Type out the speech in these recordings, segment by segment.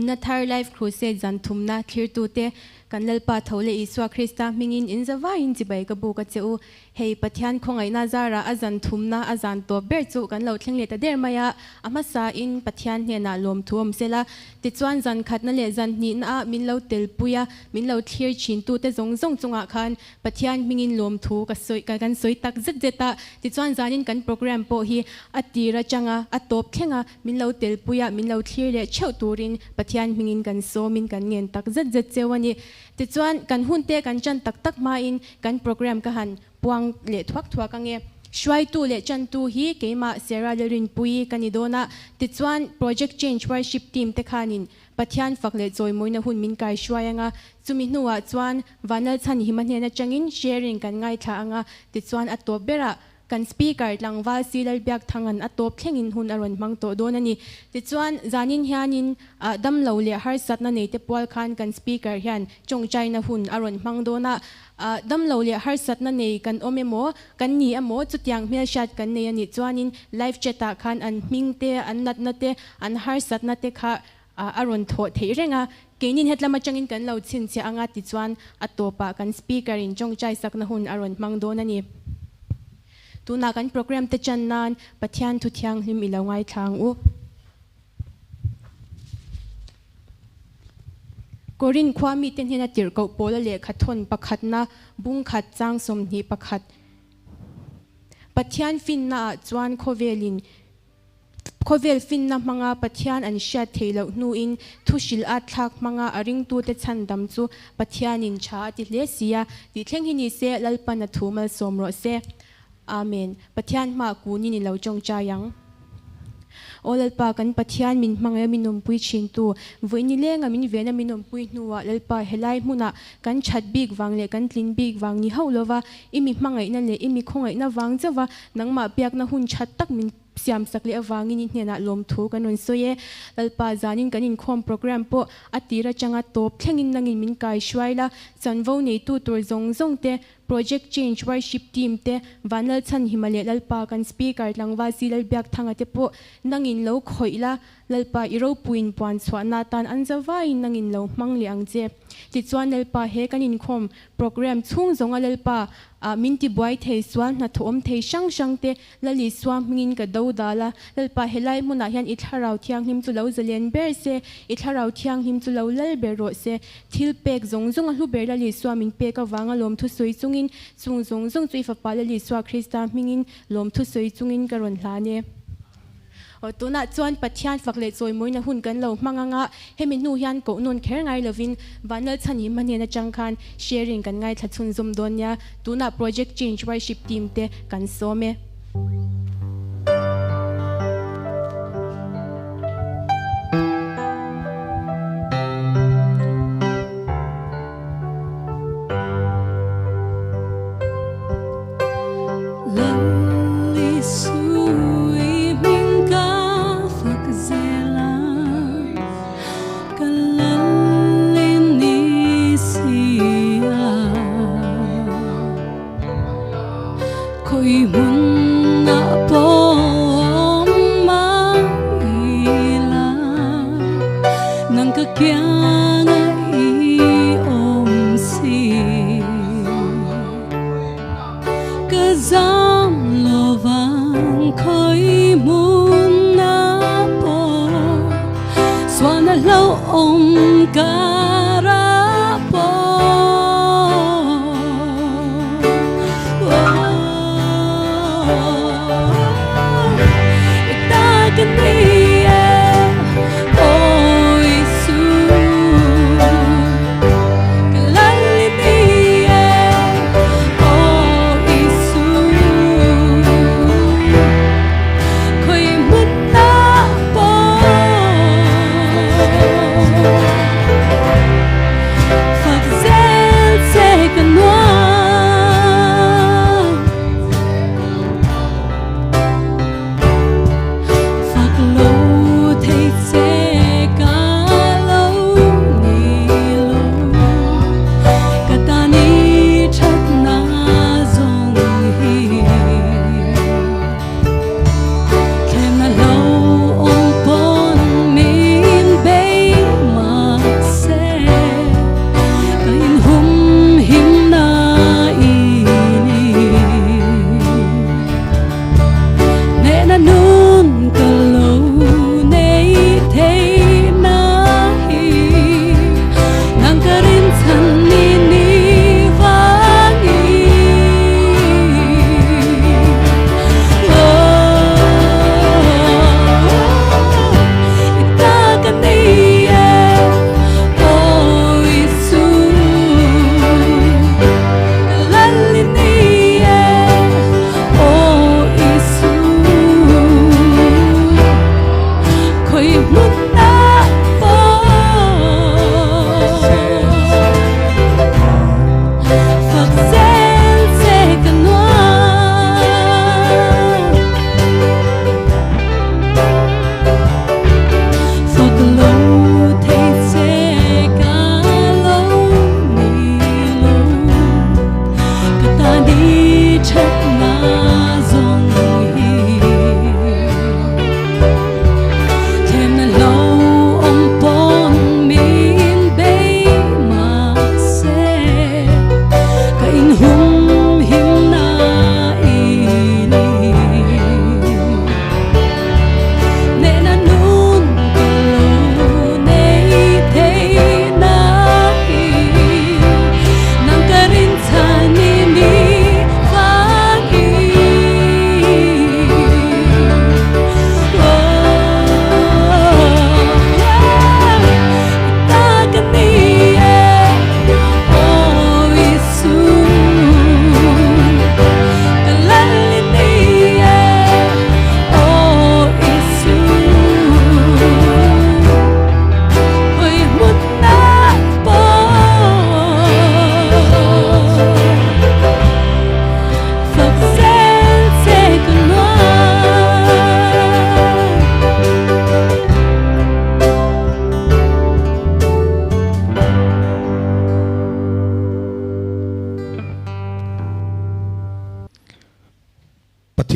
Nunna Thar Life Crusade zan thumna thlirtute kan Lalpa tho leh Isua Krista hmingin in zavaiin chibai ka buk a che u. Hei Pathian khawngaihna zarah a zan thumna a zan tawp ber chu kan lo thleng leh ta der mai a, a hmasain Pathian hnenah lawmthu awm sela, tichuan zan khatna leh zan hnihna ah min lo telpui a, min lo thlir thintute zawng zawng chungah khan Pathian hmingin lawmthu ka sawi ka kan sawi tak zet zet a, tichuan zanin kan program pawh hi a tir atanga a tawp thleng a, min lo telpui a, min lo thlir leh theuh turin Pathian hmingin kan sawmin kan ngen tak zet zet cheu a ni. Tichuan, kan hunte kan chan tak tak hmain kan program ka han puang leh thuak thuak ange. Hruaitu leh chantu hi keimah Sarah Lalrinpuii ka ni dawn a, tichuan Project Change Worship Team te khanin Pathian fak leh chawimawina hun min kai hruai anga, chumi hnuah chuan Vanlalchhan Hima hnen atangin sharing kan ngaithla anga, tichuan a tawp berah Kan Speaker tlangval Si Lalbiakthanga'n a tawp thlengin hun a rawn hmang tawh dawn a ni. Tichuan, zanin hianin damlo leh harsatna neite pual khan kan Speaker hian tawngtaina hun a rawn hmang dawn a. Damlo leh harsatna nei kan awm emaw, kan ni emaw, chutiang hmelhriat kan nei a nih chuanin live chat-ah khan an hming te, an natna te, an harsatna te kha a rawn thawh theih reng a. Keinin hetlam atangin kan lo chhinchhiah anga tichuan a tawpah kan Speaker-in tawngtai sakna hun a rawn hmang dawn a ni. Tunah kan program te chan nan Pathian thu thianghlim i lo ngaithla ang u. Korin khua mite hnena tirhkoh pawla lehkha thawn pakhatna bung khat chang 21. Pathian finnaah chuan khawvelin Khawvel finna hmanga Pathian an hriat theih loh hnuin thu hrilh at thlak hmanga a ringtute chhandam chu Pathianin tha a ti hle si a, tih thleng hi ni se Lalpan a thu malsawm rawh se. Amen. Pathian hmaah kunin i lo tawngtai ang. Aw Lalpa kan Pathian min hmangaih a min awmpui thintu, vawi ni lenga min vena min awmpui hnuah Lalpa helai hmunah kan that bik vang leh kan tlin bik vang ni hauh lova i mi hmangaihna leh i mi khawngaihna vang chauha nangmah biakna hun that tak min siam sak leh avangin i hnenah lawmthu kan rawn sawi e. Lalpa zanin kan inkhawm program pawh a tir atanga tawp thlengin nangin min kai hruai la, chanvo neitu tur zawng zawng te, Project Change Worship Team te, Vanlalchhanhima leh Lalpa kan Speaker Tlangval Si Lalbiakthanga te pawh nangin lo khawih la, Lalpa i ropuiin puan chhuahna atan an zavaiin nangin lo hmang leh ang che. Tichuan Lalpa he kan inkhawm program chhung zawnga Lalpa ah min tibuai thei sual hnathawh awm thei hrang hrang te Lal Isua hmingin ka do dal a, Lalpa helai hmunah hian i thlarau thianghlim chu lo zalen ber se, i thlarau thianghlim chu lo lal ber rawh se. Thil pek zawng zawng a hlu ber Lal Isua min pek avanga lawmthu sawi chungin chung zawng zawng chu i fapa Lal Isua Krista hmingin lawmthu sawi chungin ka rawn hlan e. Aw, tunah chuan Pathian fak leh chawimawina hun kan lo hmang anga, hemi hnu hian koh nawn kher ngai lovin Vanlalchhan hi hma hnen atang khan sharing kan ngaithla chhunzawm dawn nia. Tunah Project Change Worship Team te kan sawm e.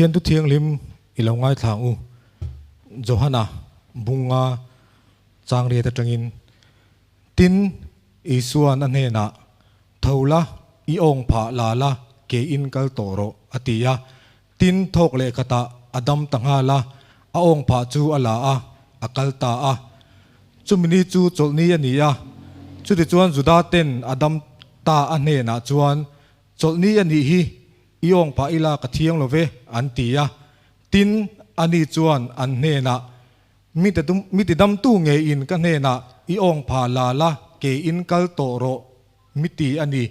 Pathian thu thianghlim i lo ngaithla ang u. Johana bunga chang riat atangin, Tin, Isua'n a hnenah, Tho la, i awng phah la la, ke in kal tawh rawh, a ti a. Tin, thawk leh khatah a dam ta nghal a, a awng phah chu a la a, a kal ta a. Chumi ni chu chawlhni a ni a, chutichuan Juda ten a dam ta a hnenah chuan, Chawlhni a nih hi, i awng phah ila ka thiang lo ve, an ti a. Tin, ani chuan an hnenah, Mi ti damtu ngeiin ka hnenah i awng phah la la, keiin kal tawh rawh, mi ti a ni,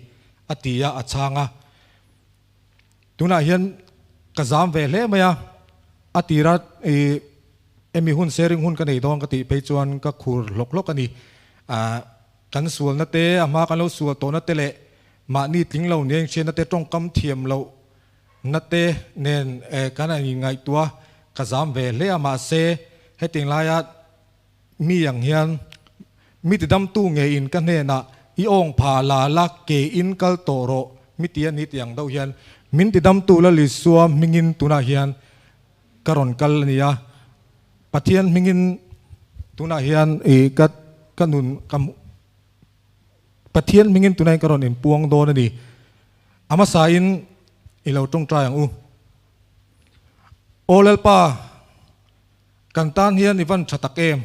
a ti a, a chhang a. Tunah hian ka zam ve hle mai a, a tira i emi hun sharing hun ka nei dawn ka tih phei chuan ka khur hlawk hlawk a ni. Kan sualna te, a hma kan lo sual tawhna te leh mahni tling lo nia inhriatna te tawngkam thiam loh na te nen kan han inngaihtuah a, ka zam ve hle a, mahse hetiang laia mi ang hian mi tidamtu ngeiin ka hnenah i awng pha la la ke in kal tawh rawh mi ti a ni tih ang deuh hian min tidamtu Lal Isua hmingin tunah hian ka rawn kal a ni a, Pathian hmingin tunah hian i ka ka nun ka Pathian hmingin tunah hian ka rawn inpuang dawn a ni. A hmasain i lo tawngtai ang u. Aw Lalpa, kan tan hian i van tha tak em?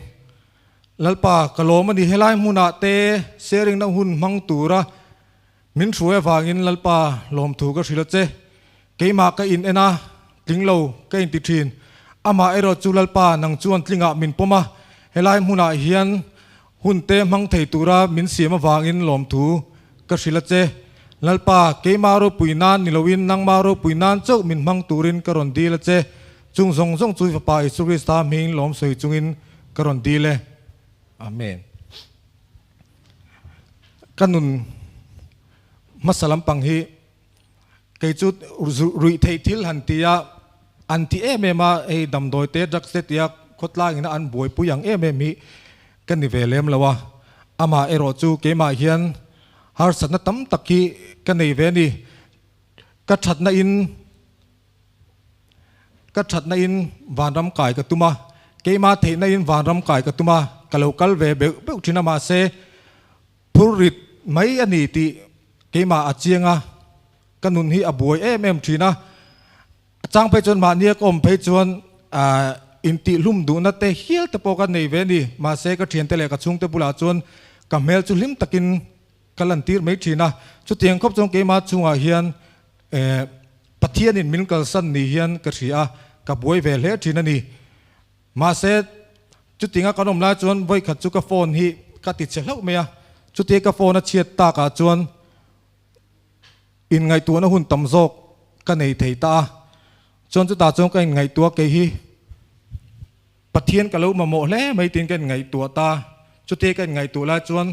Lalpa, ka lawm a ni, helai hmunah te sharing na hun hmang tura min hruai avangin Lalpa lawmthu ka hrilh a che. Keimah ka in en a, tling lo ka inti thin. Amah erawh chu Lalpa nang chuan tlingah min pawm a, helai hmunah hian Hun te hmang thei tura min siam avangin lawmthu ka hrilh a che. Lalpa, keimah ropui nan ni loin nangmah ropui nan chauh min hmang turin ka rawn dil a che. Chung zawng zawng chu i Fapa Isu Krista hmingin lawm sawi chungin ka rawn dil e. Amen. Ka nun hmasa lampang hi kei chu ruih theih thil han ti a, an ti em em a, hei damdawi te drugs te tia khawtlang ina an buaipui ang em em hi ka ni ve lem lo a, amah erawh chu keimah hian harsatna tam tak hi ka nei ve a ni, ka thatna in ka thatna in vanram kai ka tum a, keimah theihna in vanram kai ka tum a, ka lo kal ve beuh beuh thin a mahse Phur rit mai a ni tih keimah a chiang a, ka nun hi a buai em em thin a. A chang phei chuan mahnia ka awm phei chuan intihhlum duhna te hial te pawh ka nei ve a ni. Mahse ka thiante leh ka chhungte bulah chuan ka hmel chu hlim takin ka lantir mai thin a. Chutiang khawp chuan keimah chungah hian Pathianin min kalsan ni hian ka hria a, ka buai ve hle thin a ni. Mahse, chutinga kan awm lai chuan vawikhat chu ka phone hi ka ti che hlauh mai a, chutia ka phone a chhiat takah chuan inngaihtuahna hun tam zawk ka nei thei ta a, chuan chutah chuan ka inngaihtuah kei hi Pathian ka lo mamawh hle mai tiin ka inngaihtuah ta, chutia ka inngaihtuah lai chuan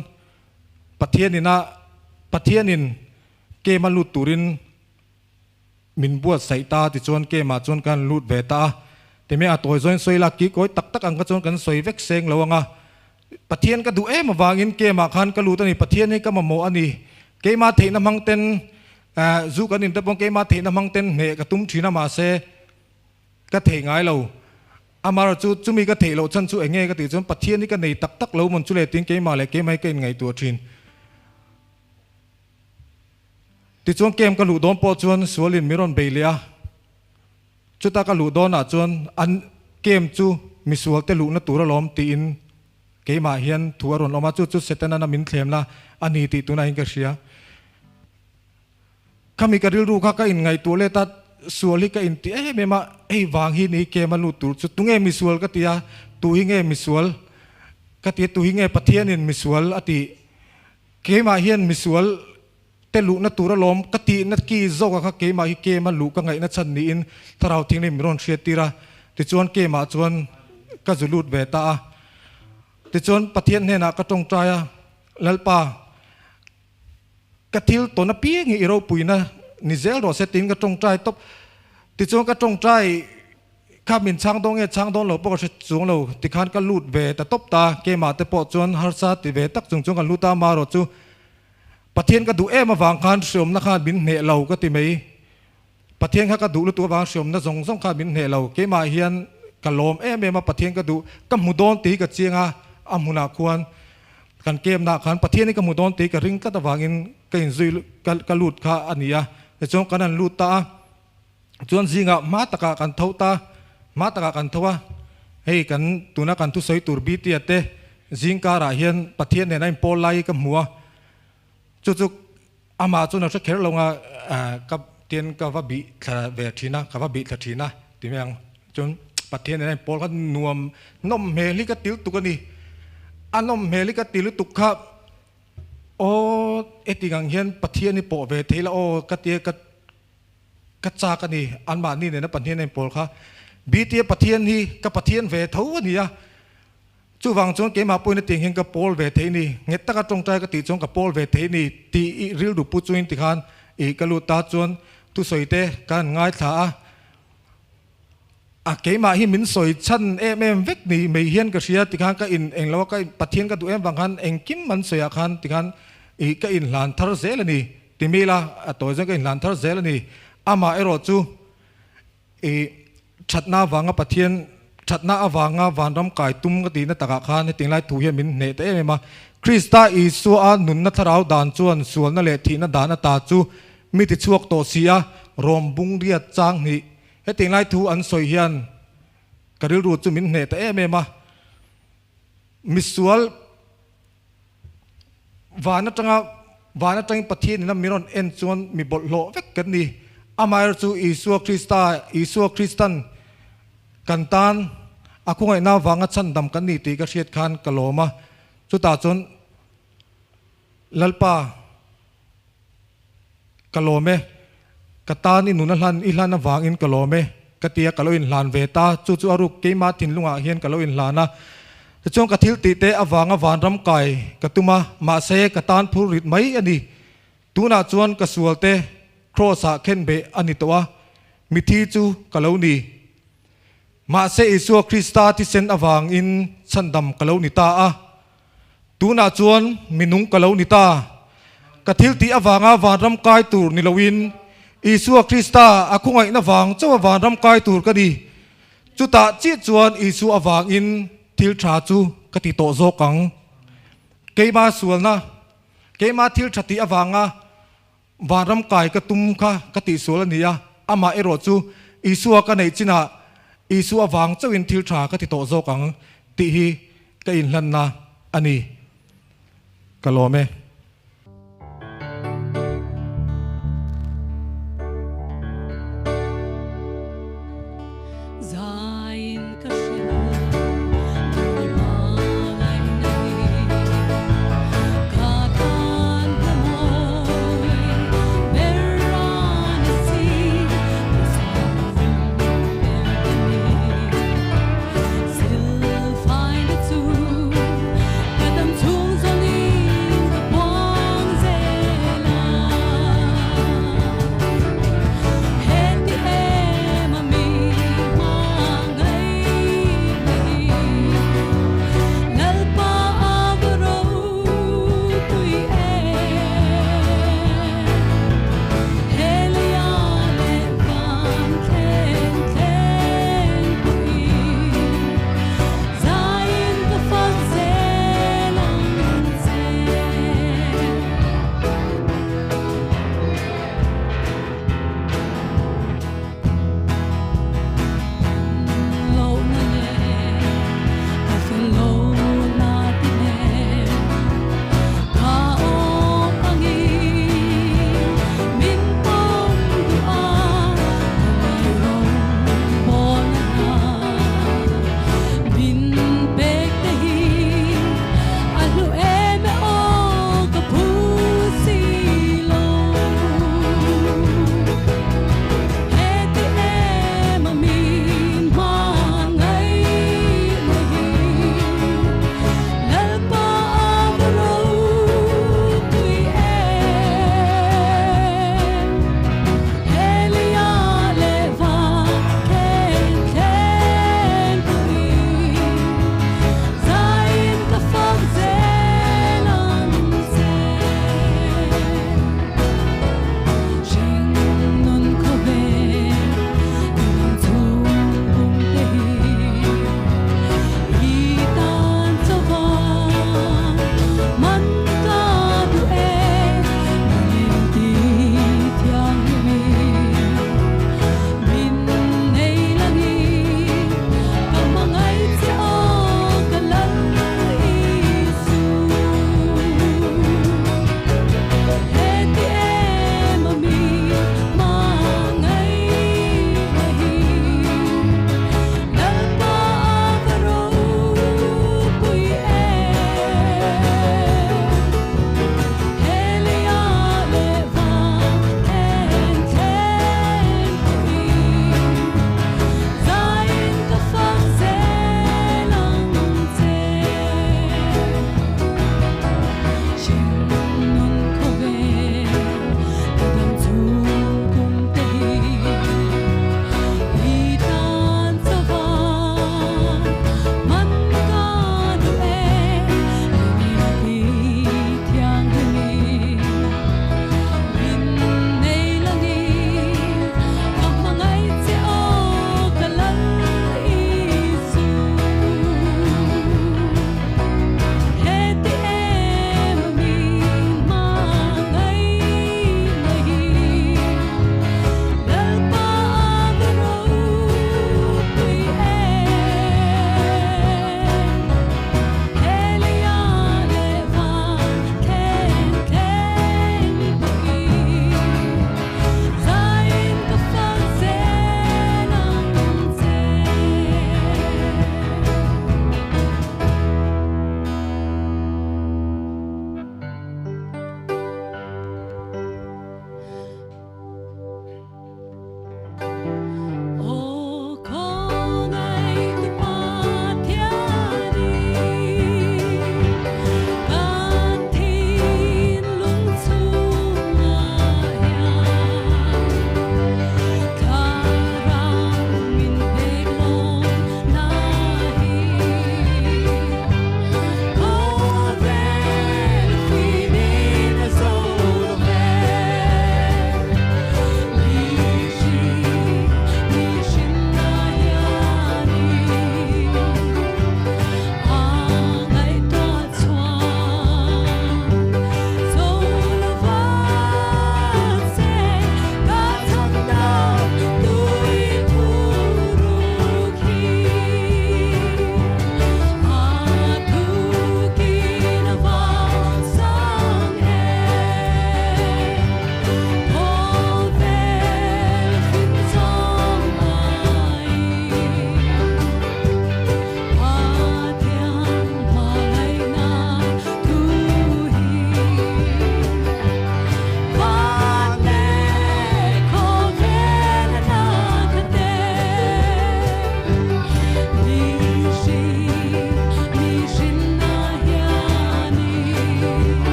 Pathianin a Pathianin game a lut turin Min buatsaih ta tichuan game ah chuan kan lut ve ta a, time a tawi zawin sawi lak ki kawi tak tak ang kha chuan kan sawi vek seng lo ang a, Pathian ka duh em avangin game ah khan ka lut a ni, Pathian hi ka mamawh a ni, keimah theihna hmang ten zu kan in te pawh keimah theihna hmang ten hneh ka tum thin a mahse ka thei ngai lo, amaherawh chu chumi ka theih loh chhan chu eng nge ka tih chuan Pathian hi ka nei tak tak lo mawn chu le tiin keimah leh keimah hi ka inngaihtuah thin. Tichuan camp ka luh dawn pawh chuan sualin min rawn bei leh a, chuta ka luh dawnah chuan an camp chu misual te luhna tur alawm tiin keimah hian thu a rawn awm a, chu chu Setana'n a min thlemna a ni tih tunah hian ka hria. Khami ka rilru kha ka inngaihtuah let a, sual hi ka inti em em a, hei vang hi ni camp a lut tur chu tunge misual ka ti a, tu hi nge misual ka ti a, tu hi nge Pathianin misual a tih Keimah hian misual te luhna tur alawm ka tihna ki zawka kha keimah hi kema luh ka ngaihna chhan niin thlarau thianghlim min rawn hriat tir a, tichuan kemah chuan ka zu lut ve ta a. Tichuan Pathian hnenah ka tawngtai a, Lalpa, ka thil tawn apiang hi i ropuina ni zel rawh se tiin ka tawngtai tawp. Tichuan ka tawngtai Kha min chhang dawn nge chhang dawn lo pawh ka hre chuang lo, tikhan ka lut ve ta tawp ta, keimah te pawh chuan harsa ti ve tak chung chuan kan lut a, amaherawh chu Pathian ka duh em avang khan hriawmna khan min hneh lo ka ti mai. Pathian kha ka duh lutuk avang hriawmna zawng zawng kha min hneh lo. Keimah hian ka lawm em em a, Pathian ka duh, ka hmu dawn tih hi ka chiang a, a hmunah khuan kan kemnaah khan Pathian hi ka hmu dawn tih ka ring tlat avangin ka inzui ka lut kha a ni a. Tichuan kan han lut ta a, chuan zingah hma takah kan tho ta, hma takah kan tho a, hei kan tuna kan thusawi tur Bitia te zingkarah hian Pathian nen a inpawl lai hi ka hmu a, chu chu Amah chuan a hre kher lo nga, ka tian ka va bih thla ve thin a, ka va bih thla thin a ti mai ang. Chuan Pathian nen a inpawl kha nuam nawm hmel hi ka ti lutuk a ni. A nawm hmel hi ka ti lutuk kha aw heti ang hian Pathian hi pawh ve thei la aw ka tia ka ka chak a ni. Anmahni nena Pathian a inpawl kha BTA Pathian hi ka Pathian ve tho a ni a. Chuvang chuan keimah pawhin a tiang hian ka pawl ve thei ni, nghet taka tawngtai ka tih chuan ka pawl ve thei ni tih i rilru pu chungin tikhan i ka lut ta chuan thusawi te ka han ngaithla a, a keimah hi min sawi chhan em em vek ni mai hian ka hria tikhan ka in englo a ka Pathian ka duh em vang khan engkim an sawi ah khan tikhan i ka inhlan thar zel a ni ti mi ila a tawi chuan ka inhlan thar zel a ni amah erawh chu I thatna avanga Pathian thatna avanga vanram kai tum ka tihna takah khan hetiang lai thu hian min hneh ta em em a. Krista Isua a nunna thlarau dan chuan sualna leh thihna dan ata chu mi ti chhuak tawh si a, rawm bung riat chang hnih. Hetiang lai thu an sawi hian ka rilru chu min hneh ta em em a. Misual Van atanga van atangin Pathian ina min rawn en chuan mi bawlhhlawh vek kan ni. Amaherawh chu Isua Krista, Isua Kristan kan tan a khawngaihna avanga chhandam kan ni tih ka hriat khan ka lawm a. Chutah chuan Lalpa ka lawm e, ka tan i nun a hlan i hlan avangin ka lawm e ka ti a, ka lo inhlan ve ta. Chu chu a ruk keimah thinlungah hian ka lo inhlan a. Tichuan ka thil tih te avanga vanram kai ka tum a, mahse ka tan phur rit mai a ni. Tunah chuan ka sual te Kraws ah khen beh a ni tawh a, mithi chu ka lo ni. Mahse Isua Krista thisen avangin chhandam ka lo ni ta a. Tunah chuan minung ka lo ni ta. Ka thil tih avanga vanram kai tur ni loin Isua Krista a khawngaihna vang chauha vanram kai tur ka ni. Chutah chiah chuan Isua avangin thil tha chu ka ti tawh zawk ang. Keima sualna, keima thil tha tih avanga vanram kai ka tum kha ka tihsual a ni a, amah erawh chu Isua ka neih chinah Isua avang chauhin thil tha ka ti tawh zawk ang tih hi ka inhlanna a ni. Ka lawm e. Zain ka hrilh Lalpa ngaihna hi Ka tan hla mawi ber a ni si Ka zau rim ber ka ni Silfaina chu ka dam chhung zawngin ka pawl.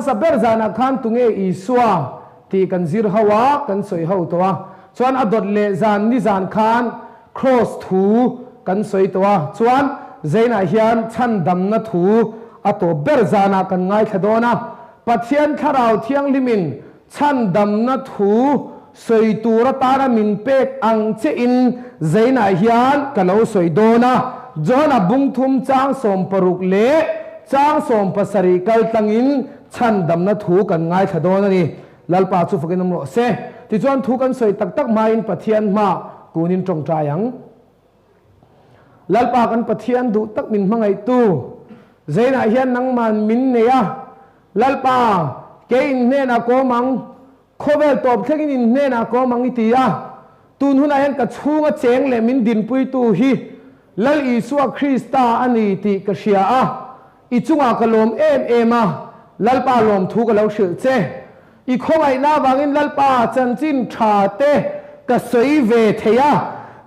hmasa ber zanah khan tunge Isua tih kan zir ho a, kan sawi ho tawh a. Chuan a dawt leh zan nizan khan Kraws thu kan sawi tawh a. Chuan Zainah hian chhandamna thu a tawp ber zanah kan ngaithla dawn a. Pathian Thlarau Thianghlimin chhandamna thu sawi tur atana min pek ang chiahin Zainah hian ka lo sawi dawn a. Johana bungthum chang 60 leh chang 70 kal tlangin chhandamna thu kan ngaithla dawn a ni. Lalpa chu fakin awm rawh se. Tichuan thu kan sawi tak tak hmain Pathian hma kunin tawngtai ang. Lalpa kan Pathian duh tak min hmangaihtu Zainah hian nangman min nei a. Lalpa, kei in hnenah ka awm ang, khawvel tawp thlengin in hnenah ka awm ang i ti a. Tun hunah hian ka chhunga cheng leh min dinpuitu hi Lal Isua Krista a ni tih ka hria a. I chungah ka lawm em em a, Lalpa lawmthu ka lo hrilh che. I khawngaihna avangin Lalpa chanchin tha te ka sawi ve thei a.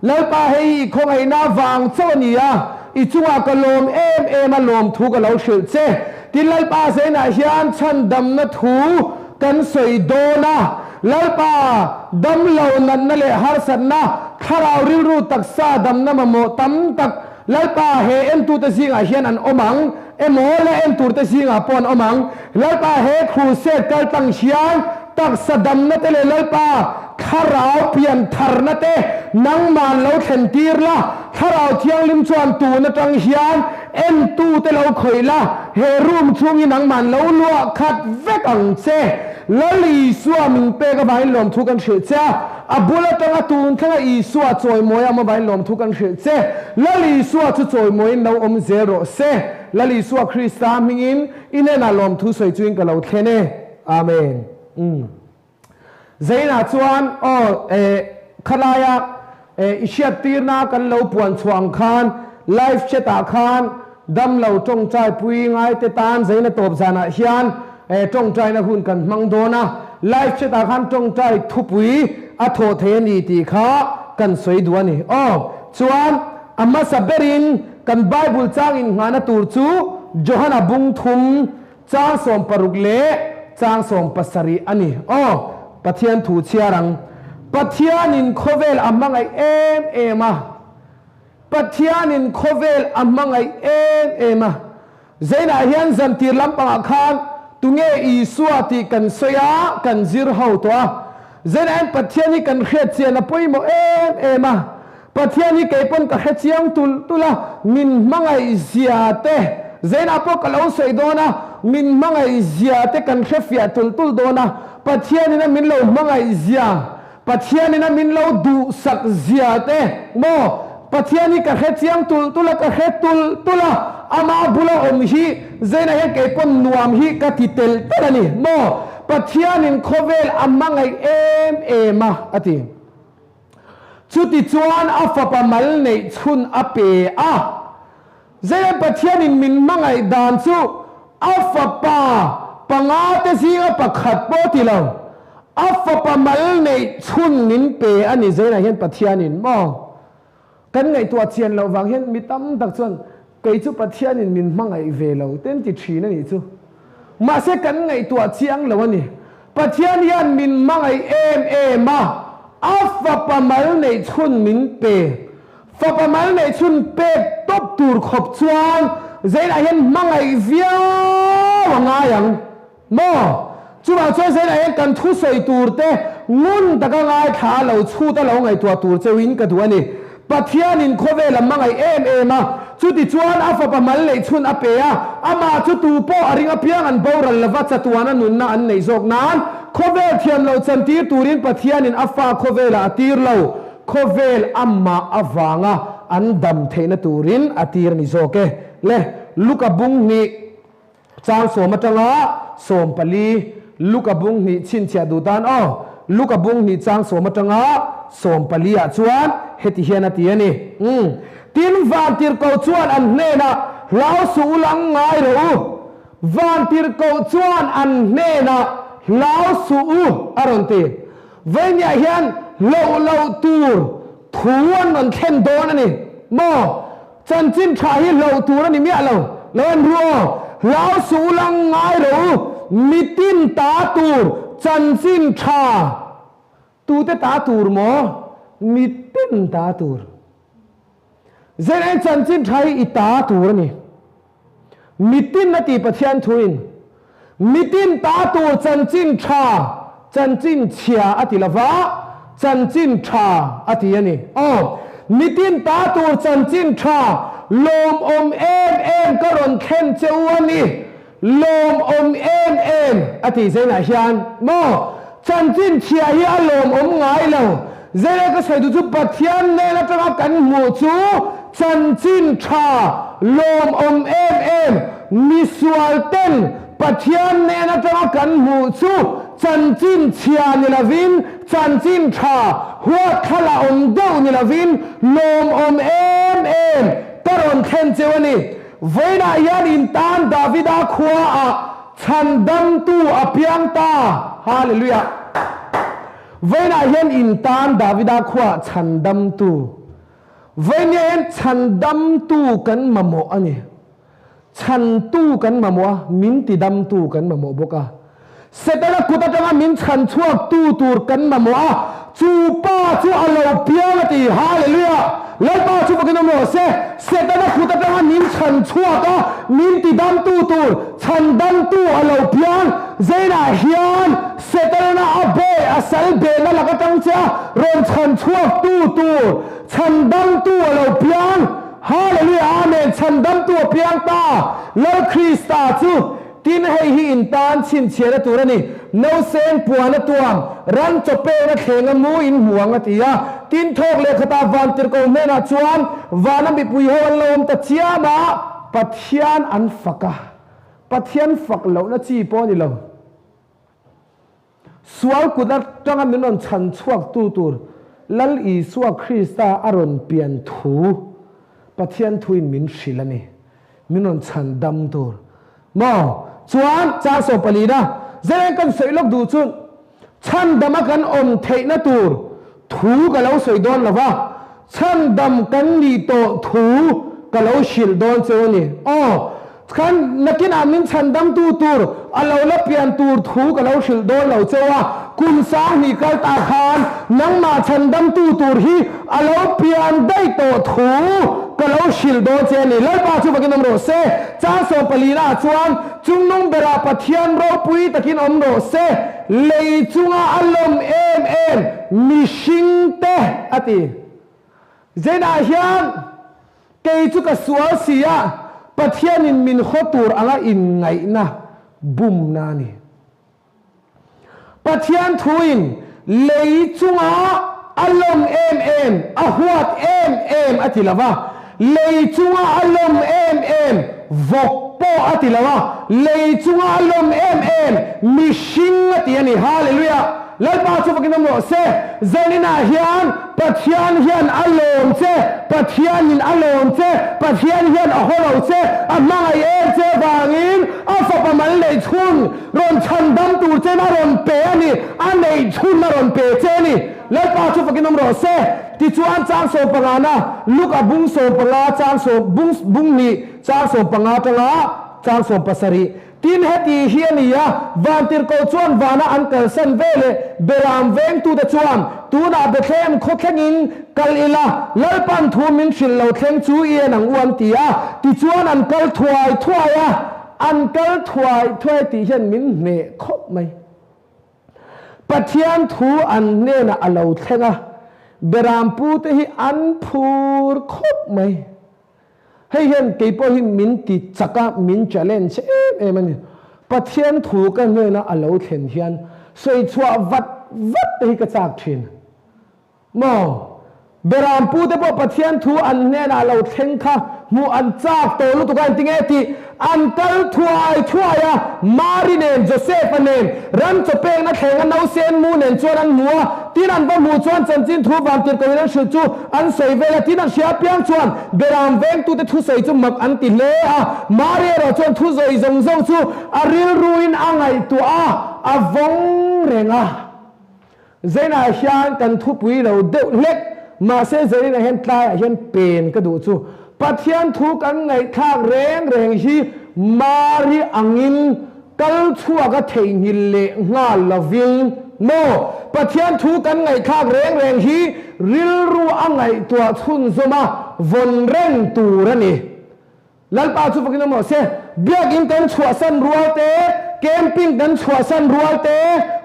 Lalpa hei i khawngaihna avang chauh a ni a, i chungah ka lawm em em a, lawmthu ka lo hrilh che. Tin, Lalpa zainah hian chhandamna thu kan sawi dawn a, Lalpa damlo natna leh harsatna, thlarau rilru taksa damna mamawh tam tak Lalpa he entute zingah hian an awm ang emaw la enturte zingah pawh an awm ang. Lalpa he crusade kal tlang hian taksa damna te leh Lalpa thlarau pian tharna te nangman lo thlen tir la, Thlarau Thianghlim chuan tun atang hian entute lo khawih la, he room chhung hi nangman lo luah khat vek ang che. Lal Isua min pek avangin lawmthu kan hrilh che a, a bul atanga tun thlenga Isua chawimawi a awm avangin lawmthu kan hrilh che. Lal Isua chu chawimawiin lo awm zel rawh se. Lal Isua Krista hmingin i hnenah lawmthu sawi chuin ka lo thlen e. Amen. Umm. Zainah chuan aw eh khalaia eh i hriattirna kan lo puan chhuah ang khan live chat ah khan damlo tawngtai pui ngaite tan Zaina tawp zanah hian eh tawngtaina hun kan hmang dawn a, live chat ah khan tawngtai thupui a thawh thei a ni tih kha kan sawi duh a ni. Aw chuan a hmasa berin kan Bible chang inngahna tur chu Johana bung thum Chang 60 leh chang 70 a ni. Aw, Pathian thu chhiar ang. Pathianin khawvel a hmangaih em em a. Pathianin khawvel a hmangaih em em a. Zainah hian zantir lampangah khan tunge Isua tih kan sawi a, kan zir ho tawh a. Zainah hian Pathian hi kan hriat chian a pawimawh em em a. Pathian hi kei pawn ka hre chiang tulh tulh a, min hmangaih zia te, Zainah pawh ka lo sawi dawn a, min hmangaih zia te kan hre fiah tulh tulh dawn a, Pathianin a min lo hmangaih zia, Pathianin a min lo duhsak zia te maw, Pathian hi ka hre chiang tulh tulh a, ka hre tulh tulh a, amah bula awm hi Zainah hian kei pawn nuam hi ka ti telh telh a ni maw, Pathianin khawvel a hmangaih em em a, a ti. Chutichuan a fapa mal neih chhun a pe a. Zeian Pathianin min hmangaih dan chu a fapa panga te zinga pakhat pawh ti lo, a fapa mal neih chhun min pe a ni. Zeinah hian Pathianin maw kan ngaihtuah chian loh vang hian mi tam tak chuan kei chu Pathianin min hmangaih ve lo te an ti thin a nih chu. Mahse kan ngaihtuah chiang lo a ni. Pathian hian min hmangaih em em a, a fapa mal neih chhun min pe. Fapa mal neih chhun pek tawp tur khawp chuan Zainah hian hmangaih viau a ngai ang maw? Chuvang chuan Zainah hian kan thusawi tur te ngun taka ngaithla a lo chhut a lo ngaihtuah tur cheuhin ka duh a ni. Pathianin khawvel a hmangaih em em a, chutichuan a fapa mal neih chhun a pe a, amah chu tu pawh a ring apiang an boral lova chatuana nunna an neih zawk nan, khawvel thiam loh chantir turin Pathianin a fa khawvelah a tir lo, khawvel amah avanga an dam theihna turin a tir a ni zawk e. Le, Luka bung hnih chang 10 atanga 14, Luka bung hnih chhinchhiah duh tan aw, Luka bung hnih chang 10 atanga 14 ah chuan heti hian a ti a ni. Umm. Tin, vantirhkoh chuan an hnenah, Hlau suh u lang ngai rawh u. Vantirhkoh chuan an hnenah, Hlau suh u, a rawn ti. Vawinia hian hlauh loh tur thu an rawn thlen dawn a ni maw? Chanchin tha hi hlauh tur a ni miah lo. Lo en ru aw. Hlau suh u lang ngai rawh u. Mitin ta tur chanchin tha tute ta tur maw? Mitin ta tur. Zirlai chanchin tha hi i ta tur a ni. Mitin a ti Pathian thuin. Mitin ta tur chanchin tha, chanchin chhia a ti lova, chanchin tha a ti a ni. Aw, mitin ta tur chanchin tha lawmawm em em ka rawn thlen che u a ni. Lawmawm em em a tih zeinah hian maw chanchin chhia hi a lawmawm ngai lo. Zeile ka sawi duh chu Pathian nen atanga kan hmuh chu chanchin tha lawmawm em em, misual ten Pathian nen atanga kan hmuh chu chanchin chhia ni lovin chanchin tha huatthlala awm deuh ni lovin lawmawm em em ka rawn thlen cheu a ni. Vawiinah hian in tan Davida khuaah chhandamtu a piang ta. Hallelujah! Vawiinah hian in tan Davida khuaah chhandamtu. Vawiinah hian chhandamtu kan mamawh a ni. Chhantu kan mamawh a, min tidamtu kan mamawh bawk a. Setana kut atanga min chhan chhuaktu tur kan mamawh a, chu pa chu a lo piang a ti. Hallelujah! Lalpa chu fakin awm rawh se. Setana kut atanga min chhan chhuak a, min tidamtu tur chhandamtu a lo piang. Zeinah hian Setana a bawi a sal behna lak atang che a rawn chhan chhuaktu tur chhandamtu a lo piang. Hallelujah! Amen! Chhandamtu a piang ta! Lal Krista chu Tin, hei hi in tan chhinchhiahna tur a ni, Nausên puan a tuam, ran chaw pekna thleng a mu in hmu ang a ti a. Tin, thawk leh khatah vantirhko hnenah chuan vana mipui ho an lo awm ta chiam a, Pathian an fak a, Pathian fak lohna chi pawh a ni lo. Sual kut atanga min rawn chhan chhuaktu tur Lal Isua Krista a rawn pian thu Pathian thuin min hrilh a ni. Min rawn chhan dam tur maw? Chuan chang 14 a zalen kan sawi lawk duh chu chhan dama kan awm theihna tur thu ka lo sawi dawn lo va, chhan dam kan nih tawh thu ka lo hrilh dawn cheu a ni. Aw, Khan nakinah min chhandamtu tur a lo la pian tur thu ka lo hrilh dawn lo cheu a, kum 2000 kal ta khan nangmah chhandamtu tur hi a lo pian daih tawh thu ka lo hrilh dawn che a ni. Lalpa chu vakin awm rawh se. Chang 14 ah chuan chungnung berah Pathian ropui takin awm rawh se, lei chunga a lawm em em mihringte a ti. Zenah hian Kei chu ka sual si a, Pathianin min haw tur anga inngaihna bumna a ni. Pathian thuin lei chunga a lawm em em, a huat em em a ti lo va, lei chunga a lawm em em vawk pawh a ti lo a, lei chunga a lawm em em mihring a ti a ni. Hallelujah! Lalpa chu fakin awm rawh se. Zaninah hian Pathian hian a lawm che, Pathianin a lawm che, Pathian hian a haw lo che, a hmangaih em che vangin a fapa mal neih chhun rawn chhandam tur chen a rawn pe a ni, a neih chhun a rawn pe che a ni. Lalpa chu fakin awm rawh se. Tichuan chang 15 na Luka bung 15 chang sawm bung bung hnih chang 15 atanga chang 17. Tin, heti hi a ni a, Vantirhkoh chuan vana an kalsan ve leh Beram vengtute chuan, Tunah Bethlehem khaw thlengin kal ila, Lalpan thu min hrilh lo thleng chu i en ang u an ti a. Tichuan an kal thuai thuai a, an kal thuai thuai tih hian min hneh khawp mai. Pathian thu an hnenah a lo thleng a, Beram pute hi an phur khawp mai. Hei hian kei pawh hi min ti chak a, min challenge em em a ni. Pathian thu ka hnena a lo thlen hian sawi chhuah vat vat te hi ka chak thin. Maw? Beram pute pawh Pathian thu an hnenah a lo thleng kha hmuh an chak tawh lutuk a, engtinge tih an kal thuai thuai a, Mari nen Joseph-a nen ram chaw pekna thlenga nausen mu nen chuan an hmu a, tin an va hmuh chuan chanchin thu vantirhkohin an hrilh chu an sawi vel a, tin an hria piang chuan Beram vengtute thusawi chu mak an ti hle a, Mari erawh chuan thu zawi zawng zawng chu a rilruin a ngaihtuah a, a vawng reng a. Zainah hian kan thupui lo deuh hlek, mahse Zainah hian tlaiah hian pen ka duh chu. Pathian thu kan ngaihthlak reng reng hi Mari angin. Kal chhuak a theihnghilh leh nghal lovin maw? Pathian thu kan ngaihthlak reng reng hi rilru a ngaihtuah chhunzawm a vawn reng tur a ni. Lalpa chu fakin awm rawh se. Biakin kan chhuahsan rual te, camping kan chhuahsan rual te,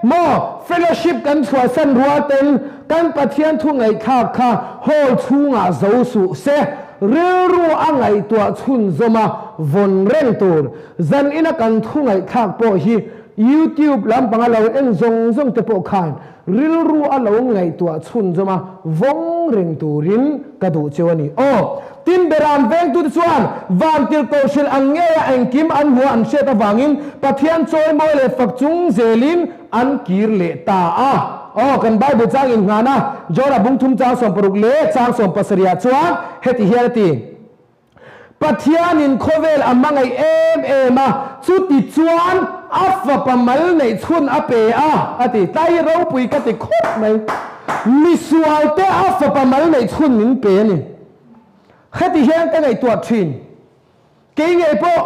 maw fellowship kan chhuahsan rual ten kan Pathian thu ngaihthlak kha hall chhungah zo suh se. Rilru a ngaihtuah chhunzawm a vawn reng tur. Zan ina kan thu ngaihthlak pawh hi YouTube lampanga lo en zawng zawng te pawh khan rilru a lo ngaihtuah chhunzawm a vawng reng turin ka duh cheu a ni. Aw, tin Beram vengtute chuan vantirhkoh hrilh ang ngeia engkim an hmuh an hriat avangin Pathian chawimawi leh fak chung zelin an kir leh ta a. Aw, kan Bible chang inngahna John-a bungthum chang 60 leh chang 70 ah chuan heti hian a ti. Pathianin khawvel a hmangaih em em a, chuti chuan a fapa mal neih chhun a pe a, a ti. Tlai hi ropui ka ti khawp mai. Misualte a fapa mal neih chhun min pe a ni. Heti hian ka ngaihtuah thin. Kei ngei pawh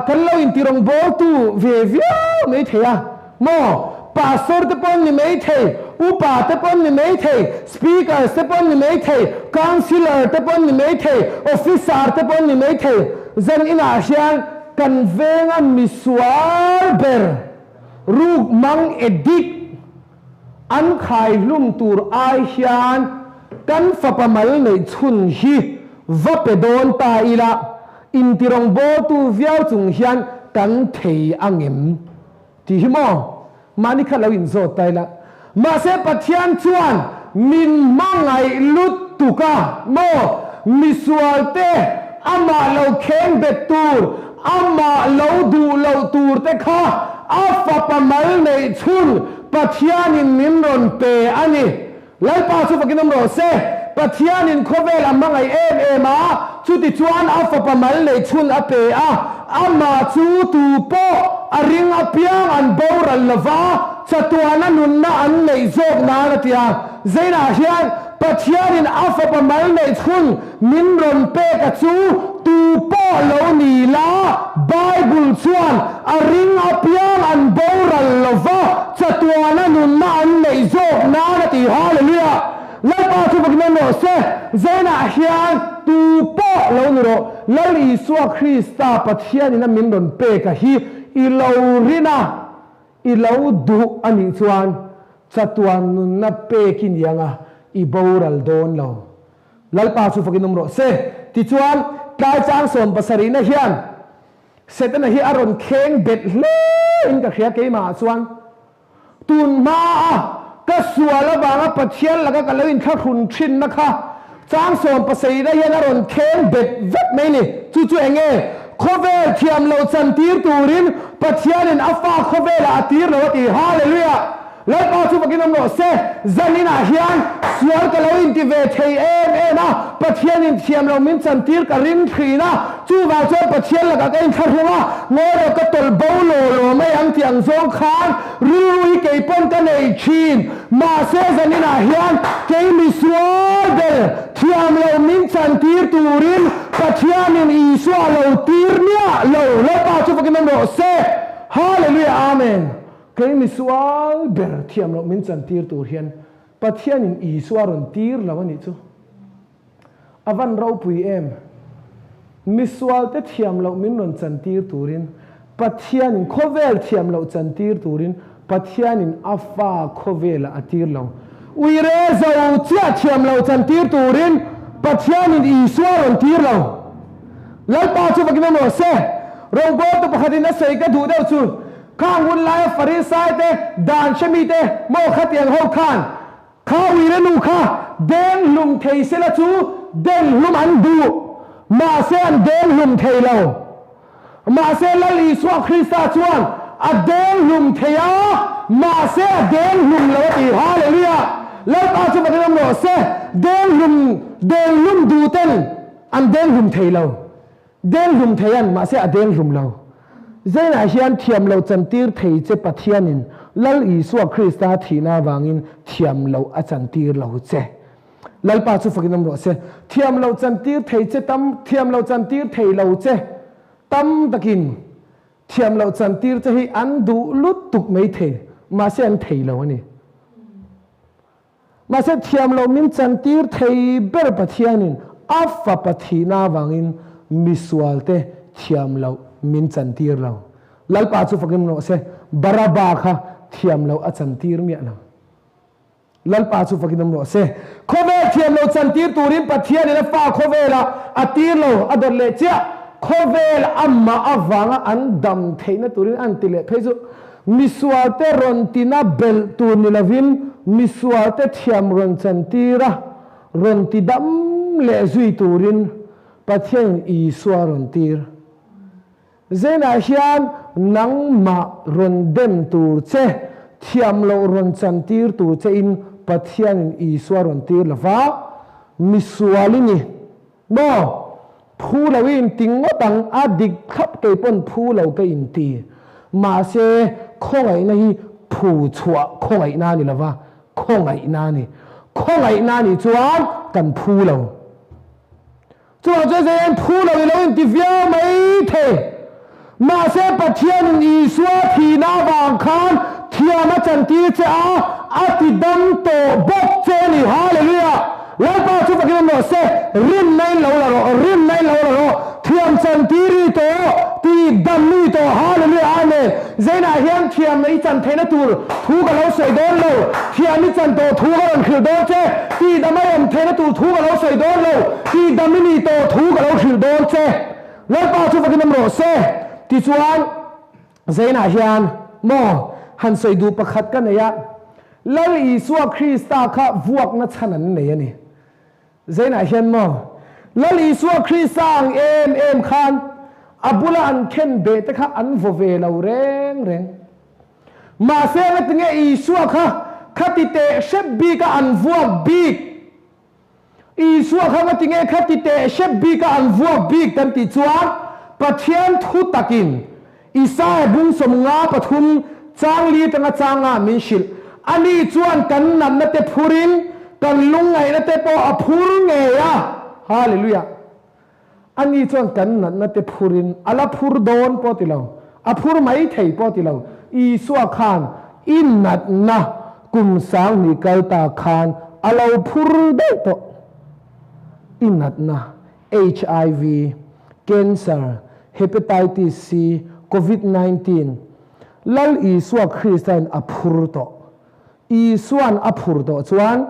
kan lo intirawng bawltu ve viau mai thei a maw? Pastor te pawh an ni mai thei, upa te pawh an ni mai thei, speakers te pawh an ni mai thei, councillor te pawh an ni mai thei, officer te pawh an ni mai thei. Zan inah hian kan venga misual ber ruk mang addict an khai hlum tur ai hian kan fapa mal neih chhun hi va pe dawn ta ila, intirawng bawltu viau chung hian kan thei angem tih hi maw? Mahni kha lo inzawt ta ila. Mahse Pathian chuan min hmangaih lutuk a maw? Misualte amah lo kheng bet tur, amah lo duh loh tur te kha a fapa mal neih chhun Pathianin min rawn pe a ni. Lalpa chu fakin awm rawh se. Pathianin khawvel a hmangaih em em a, chutichuan a fapa mal neih chhun a pe a, amah chu tu pawh a ring apiang an boral lova, chatuana nunna an neih zawk nan a ti a. Zeinah hian Pathianin a fapa mal neih chhun min rawn pek a chu tu pawh lo ni la, Bible chuan a ring apiang an boral lova, chatuana nunna an neih zawk nan a ti. Hallelujah! Lalpa chu fakin awm rawh se. Zeinah hian tu pawh lo ni rawh, Lal Isua Krista Pathianin a min rawn pek a hi i lo rin a, I lo duh a nih chuan chatuan nunna pek i ni ang a, i boral dawn lo. Lalpa chu fakin awm rawh se. Tichuan, tlai chang 70na hian Setana hi a rawn kheng bet hle in ka hria keimahah chuan. Tun hmaa ka sual avanga Pathian laka ka lo inthlahrun thinna kha Chang 70na hian a rawn kheng bet vek mai ni. Chu chu eng nge? Khawvel thiam lo chantir turin Pathianin a fa khawvelah a tir lo a ti. Hallelujah! Lalpa chu fakin awm rawh se. Zaninah hian sual ka lo inti ve thei em em a, Pathianin thiam lo min chantir ka ring thin a, chuvang chuan Pathian lakah ka inthlahrung a, ngawi rawh ka tawlh bo law law mai ang tih ang zawng khan rilru hi kei pawn ka nei thin. Mahse zaninah hian kei misual ber thiam lo min chantir turin Pathianin Isua lo tir miah lo. Lalpa chu fakin awm rawh se. Hallelujah Amen. Kei misual ber thiam loh min chantir tur hian Pathianin Isua rawn tir lo a nih chu. A van ropui em! Misualte thiam loh min rawn chantir turin Pathianin khawvel thiam loh chantir turin Pathianin a fa khawvelah a tir lo. Uire zo chiah thiam loh chantir turin Pathianin Isua rawn tir lo. Lalpa chu vakin awm rawh se. Rawngbawltu pakhatin a sawi ka duh deuh chu, Khang hun laia Farisaite, dan hremite, maw khatiang ho khan Kha uire nu kha deng hlum thei sela chu deng hlum an duh, mahse an deng hlum thei lo. Mahse Lal Isua Krista chuan a deng hlum thei a, mahse a deng hlum lo a ti. Hallelujah! Lalpa chu Pathian awm rawh se. Deng hlum, deng hlum duh ten an deng hlum thei lo. Deng hlum thei an, mahse a deng hlum lo. Zainah hian thiam loh chantir thei che Pathianin Lal Isua Krista thihna avangin thiam loh a chantir lo che. Lalpa chu fakin awm rawh se. Thiam loh chantir thei che tam, thiam loh chantir thei lo che tam takin. Thiam loh chantir che hi an duh lutuk mai thei, mahse an thei lo a ni. Mahse thiam loh min chantir thei ber Pathianin a fapa thihna avangin misualte thiam loh min chantir lo. Lalpa chu fakin rawh se, Baraba kha thiam loh a chantir miah lo. Lalpa chu fakin awm rawh se. Khawvel thiam lo chantir turin Pathianin a fa khawvelah a tir lo, a dawt leh chiah. Khawvel amah avanga an dam theihna turin an ti leh phei chu misualte rawn tina belh tur ni lovin misualte thiam rawn chantir a, rawn ti dam leh zui turin Pathianin Isua rawn tir. Zenah hian nangmah rawn dem tur che, thiam loh rawn chantir tur chein Pathianin Isua rawn tir lo va, misual i ni maw? Phu lo i inti ngawt ang, a dik thlap kei pawn phu lo ka inti. Mahse, khawngaihna hi phu chhuah khawngaihna a ni lo va, khawngaihna a ni. Khawngaihna a nih chuan kan phu lo. Chuvang chuan Zion phu lo i lo inti viau mai thei. Mahse Pathianin Isua thihna avang khan thiam a chantir che a, a ti dam tawh bawk che a ni. Hallelujah! Lalpa chu fakin awm rawh se, rinna in lo la rawh, rinna in lo la rawh, thiam chantir i tawh, ti dam i tawh. Hallelujah! Amen! Zainah hian thiamna i chan theihna tur thu ka lo sawi dawn lo, thiam i chan tawh thu ka rawn hrilh dawn che, tihdam a awm theihna tur thu ka lo sawi dawn lo, tihdam i nih tawh thu ka lo hrilh dawn che. Lalpa chu vakin awm rawh se. Tichuan, Zainah hian maw han sawi duh pakhat ka nei a, Lal Isua Krista kha vuakna chhan an nei a ni. Zainah hian maw Lal Isua Krista ang em em khan a bula an khen beh te kha an vaw ve lo reng reng. Mahse ngatinge Isua kha khati teh hrep bik a an vuak bik? Isua kha ngatinge khati teh hrep bik a an vuak bik kan tih chuan Pathian thu takin Isaiah bung 53 chang li atanga chang ah min hrilh. Ani chuan kan natna te phurin kan lungngaihna te pawh a phur ngei a. Hallelujah! Ani chuan kan natna te phurin a la phur dawn pawh ti lo, a phur mai thei pawh ti lo. Isua khan i natna kum 2000 kal ta khan a lo phur daih tawh. I natna HIV, Cancer, Hepatitis C, Covid 19, Lal Isua Kristain a phur tawh. Isuan a phur tawh chuan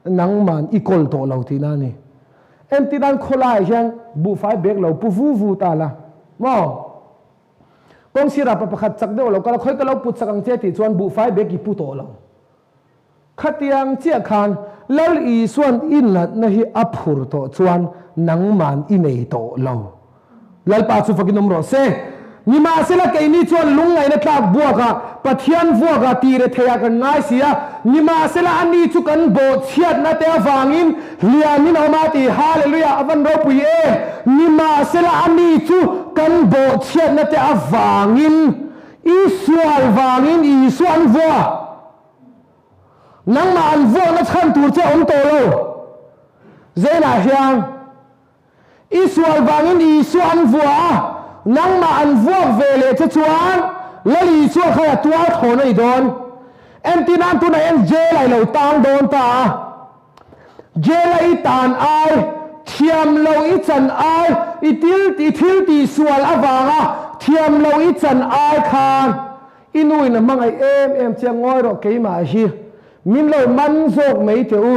nangman i kawl tawh lo tihna a ni. Entirnan khawlaiah hian buhfai bag lo pu vu vu ta la maw? Kawngsirah pa pakhat chak deuh a lo kal a, khawi ka lo put sak ang che tih chuan buhfai bag i pu tawh lo. Khatiang chiah khan Lal Isuan i natna hi a phur tawh chuan nangman i nei tawh lo. Lalpa chu fakin awm rawh se. Nimahsela keini chuan lungngaihna tlak buakah, Pathian vuakah tih retheiah kan ngai si a, nimahsela ani chu kan bawhchhiatna te avangin hliamin a awm a ti. Hallelujah! A van ropui em! Nimahsela ani chu kan bawhchhiatna te avangin i sual vangin Isua an vua. Nangmah an vuahna chhan tur che awm tawh lo. Zainah hian i sual vangin Isua an vuah a, nangmah an vuak ve leh che chuan Lal Isua khan a tuar thawn a ni dawn. Entirnan tunah hian jail ah i lo tang dawn ta a, jail a i tan ai, thiam lo i chan ai, i til i thil tih sual avanga thiam lo i chan ai khan I nu in a hmangaih em em che ngawi rawh keimah hi min lo man zawk mai teh u,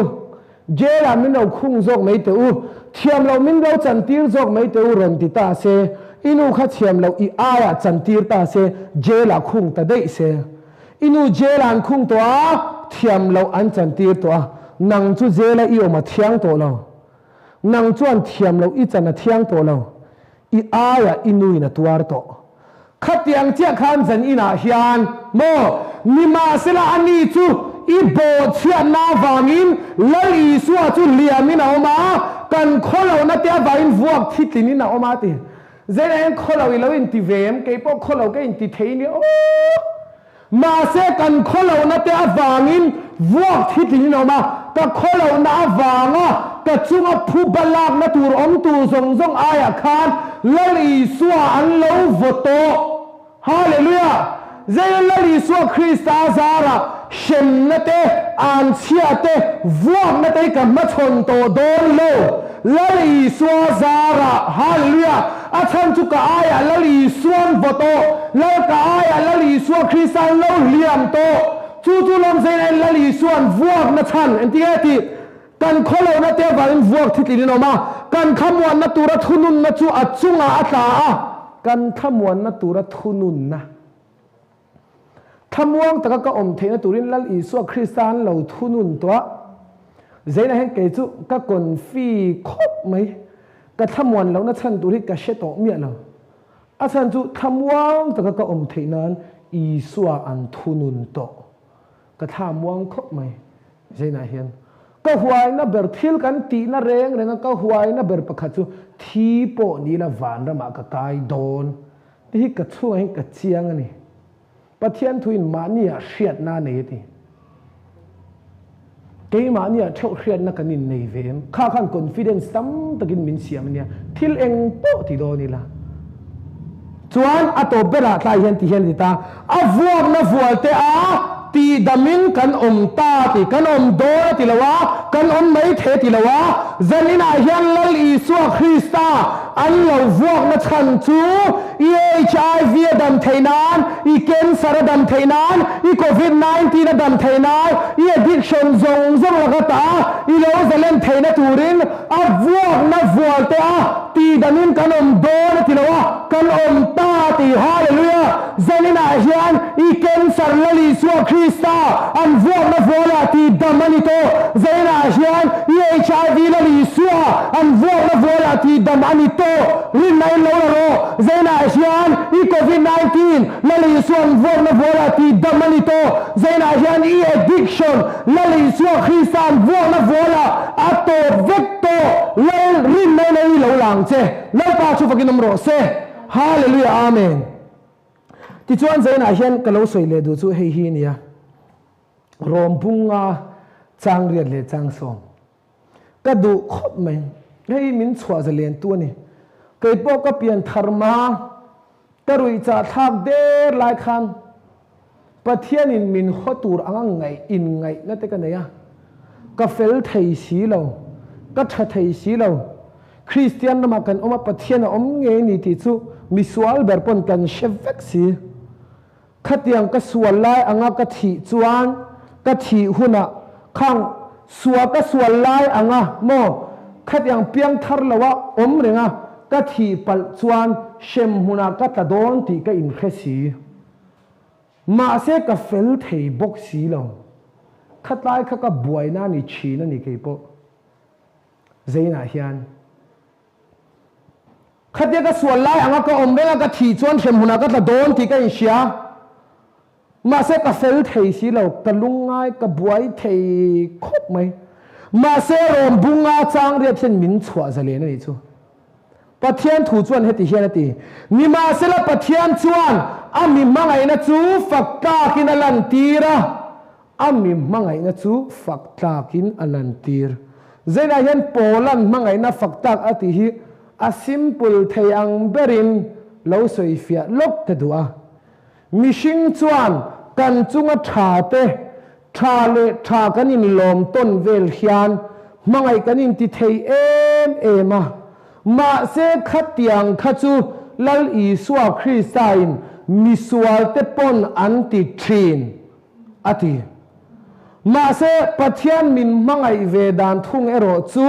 jail ah min lo khung zawk mai teh u, thiam loh min lo chantir zawk mai teh u rawn ti ta se, i nu kha thiam loh i aiah chantir ta se, jail ah khung ta daih se. I nu jail ah an khung tawh a, thiam loh an chantir tawh a, nang chu jail a i awm a thiang tawh lo. Nang chuan thiam loh i chan a thiang tawh lo. I aiah i nuin a tuar tawh. Khatiang chiah khan zan inah hian maw nimahsela ani chu i bawhchhiatna avangin Lal Isua chu hliamin a awm a, kan khawlohna te avangin vuak thitlinin a awm a ti. Zeinah hian khawlo i lo inti ve em? Kei pawh khawlo ka inti thei nia aw. Mahse kan khawlohna te avangin vuak thitlin in a awm a, ka khawlohna avanga ka chunga phuba lakna tur awm tur zawng zawng aiah khan Lal Isua an lo vaw tawh. Hallelujah! Zeiin Lal Isua Krista zarah hremna te, anchhia te, vuakna te hi ka hmachhawn tawh dawn lo. Lal Isua zarah, Hallelujah! A chhan chu ka aiah Lal Isuan vaw tawh, Lal ka aiah Lal Isua Krista an lo hliam tawh. Chu chu lawm zeinain Lal Isuan vuakna chhan engtin nge tih Kan khawlohna te avangin vuak thitlin in awm a, kan thlamuanna tura thununna chu a chungah a tla a. Kan thlamuanna tura thununna thlamuang taka ka awm theihna turin Lal Isua Krista an lo thunun tawh a. Zeina hian kei chu ka confi khawp mai, ka thlamuan lohna chhan tur hi ka hre tawh miah lo. A chhan chu thlamuang taka ka awm theih nan Isua an thunun tawh. Ka thla muang khawp mai. Zainah hian ka huaina ber thil kan tihna reng renga ka huaina ber pakhat chu thi pawh ni ila vanramah ka kai dawn tih hi ka chhungah hian ka chiang a ni. Pathian thuin mahniah hriatna a nei a ti. Keimahniah theuh hriatna kan innei ve em? Kha khan confidence tam takin min siam a nia. Thil eng pawh ti dawn ila. Chuan a tawp berah tlai hian ti hian a ti ta, A vuakna vual te a tihdamin kan awm ta ti, kan awm dawn a ti lo a, kan awm mai thei a ti lo a, zaninah hian Lal Isua Krista an lo vuakna chhan chu i HIV a dam theih nan, i cancer a dam theih nan, i covid 19 a dam theih nan, i addiction zawng zawng laka ta i lo zalen theihna turin a vuakna vual te a tihdamin kan awm dawn a ti lo a, kan awm ta tih Hallelujah! Zaninah hian i cancer Lal Isua Krista an vuakna vualah tihdam a ni tawh. Zaninah hian i HIV Lal Isua an vuakna vualah tihdam a ni tawh. Rinna in lo la rawh. Zainah hian i Covid 19 Lal Isua an vuakna vualah tihdam a ni tawh. Zainah hian i addiction Lal Isua Krista an vuakna vualah a tawp vek tawh. Lal rinna in a i lo la ang che. Lalpa chu fakin awm rawh se. Hallelujah Amen. Tichuan Zainah hian ka lo sawi leh duh chu hei hi a nia. Rawm bunga chang riat leh chang sawm. Ka duh khawp mai. Hei min chhuah zalen tu a ni. Kei pawh ka pian thar ma, ka ruih chah thlak der lai khan Pathianin min haw tur anga ngaih inngaihna te ka nei a. Ka fel thei si lo, ka tha thei si lo. Kristian ramah kan awm a, Pathian a awm ngei ni tih chu misual ber pawn kan hre vek si. Khatiang ka sual lai anga ka thih chuan ka thih hunah khang sual ka sual lai anga maw khatiang piang thar loa awm renga ka thih palh chuan hrem hmunah ka tla dawn tih ka inhre si. Mahse ka fel thei bawk si lo. Khatlai kha ka buaina a ni thin a ni keipawh. Zainah hian. Khatia ka sual lai anga ka awm reng a, ka thih chuan hremhmunah ka tla dawn tih ka inhria. Mahse ka fel thei si lo, ka lungngai, ka buai thei khawp mai. Mahse rawm bunga chang riat hian min chhuah zalen a nih chu. Pathian thu chuan heti hian a ti, Nimahsela Pathian chuan a mi hmangaihna chu fak tlakin a lantir a, A mi hmangaihna chu fak tlakin a lantir. Zainah hian Paula'n hmangaihna fak tlak a tih hi a simple thei ang berin lo sawifiah lawk ka duh a. Mihring chuan kan chunga tha te, tha leh tha kan inlawm tawn vel hian hmangaih kan inti thei em em a. Mahse khatiang kha chu Lal Isua Kristain misualte pawn an ti thin. a ti. Mahse, Pathian min hmangaih ve dan thung erawh chu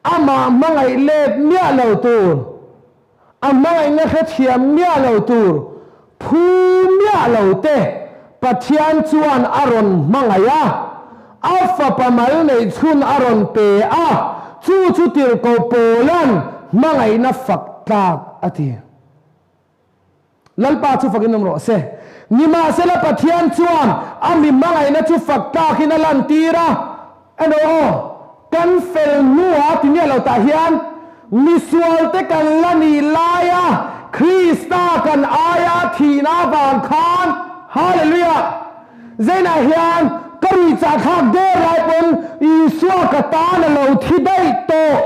amah hmangaih let miah lo tur, a hmangaihna hrethiam miah lo tur, phu miah lo te Pathian chuan a rawn hmangaih a, a fapa mal neih chhun a rawn pe a, chu chu tirhkoh Paula'n hmangaihna fak tlak a ti. Lalpa chu fakin awm rawh se. Nimahsela Pathian chuan a mi hmangaihna chu fak tlakin a lantir a. Eno aw, kan fel hnua ti miah lo tah hian misualte kan la nih laia Krista kan aia thihna avang khan Hallelujah! Zainah hian ka ruih chahthlak der lai pawn Isua ka tan a lo thi daih tawh.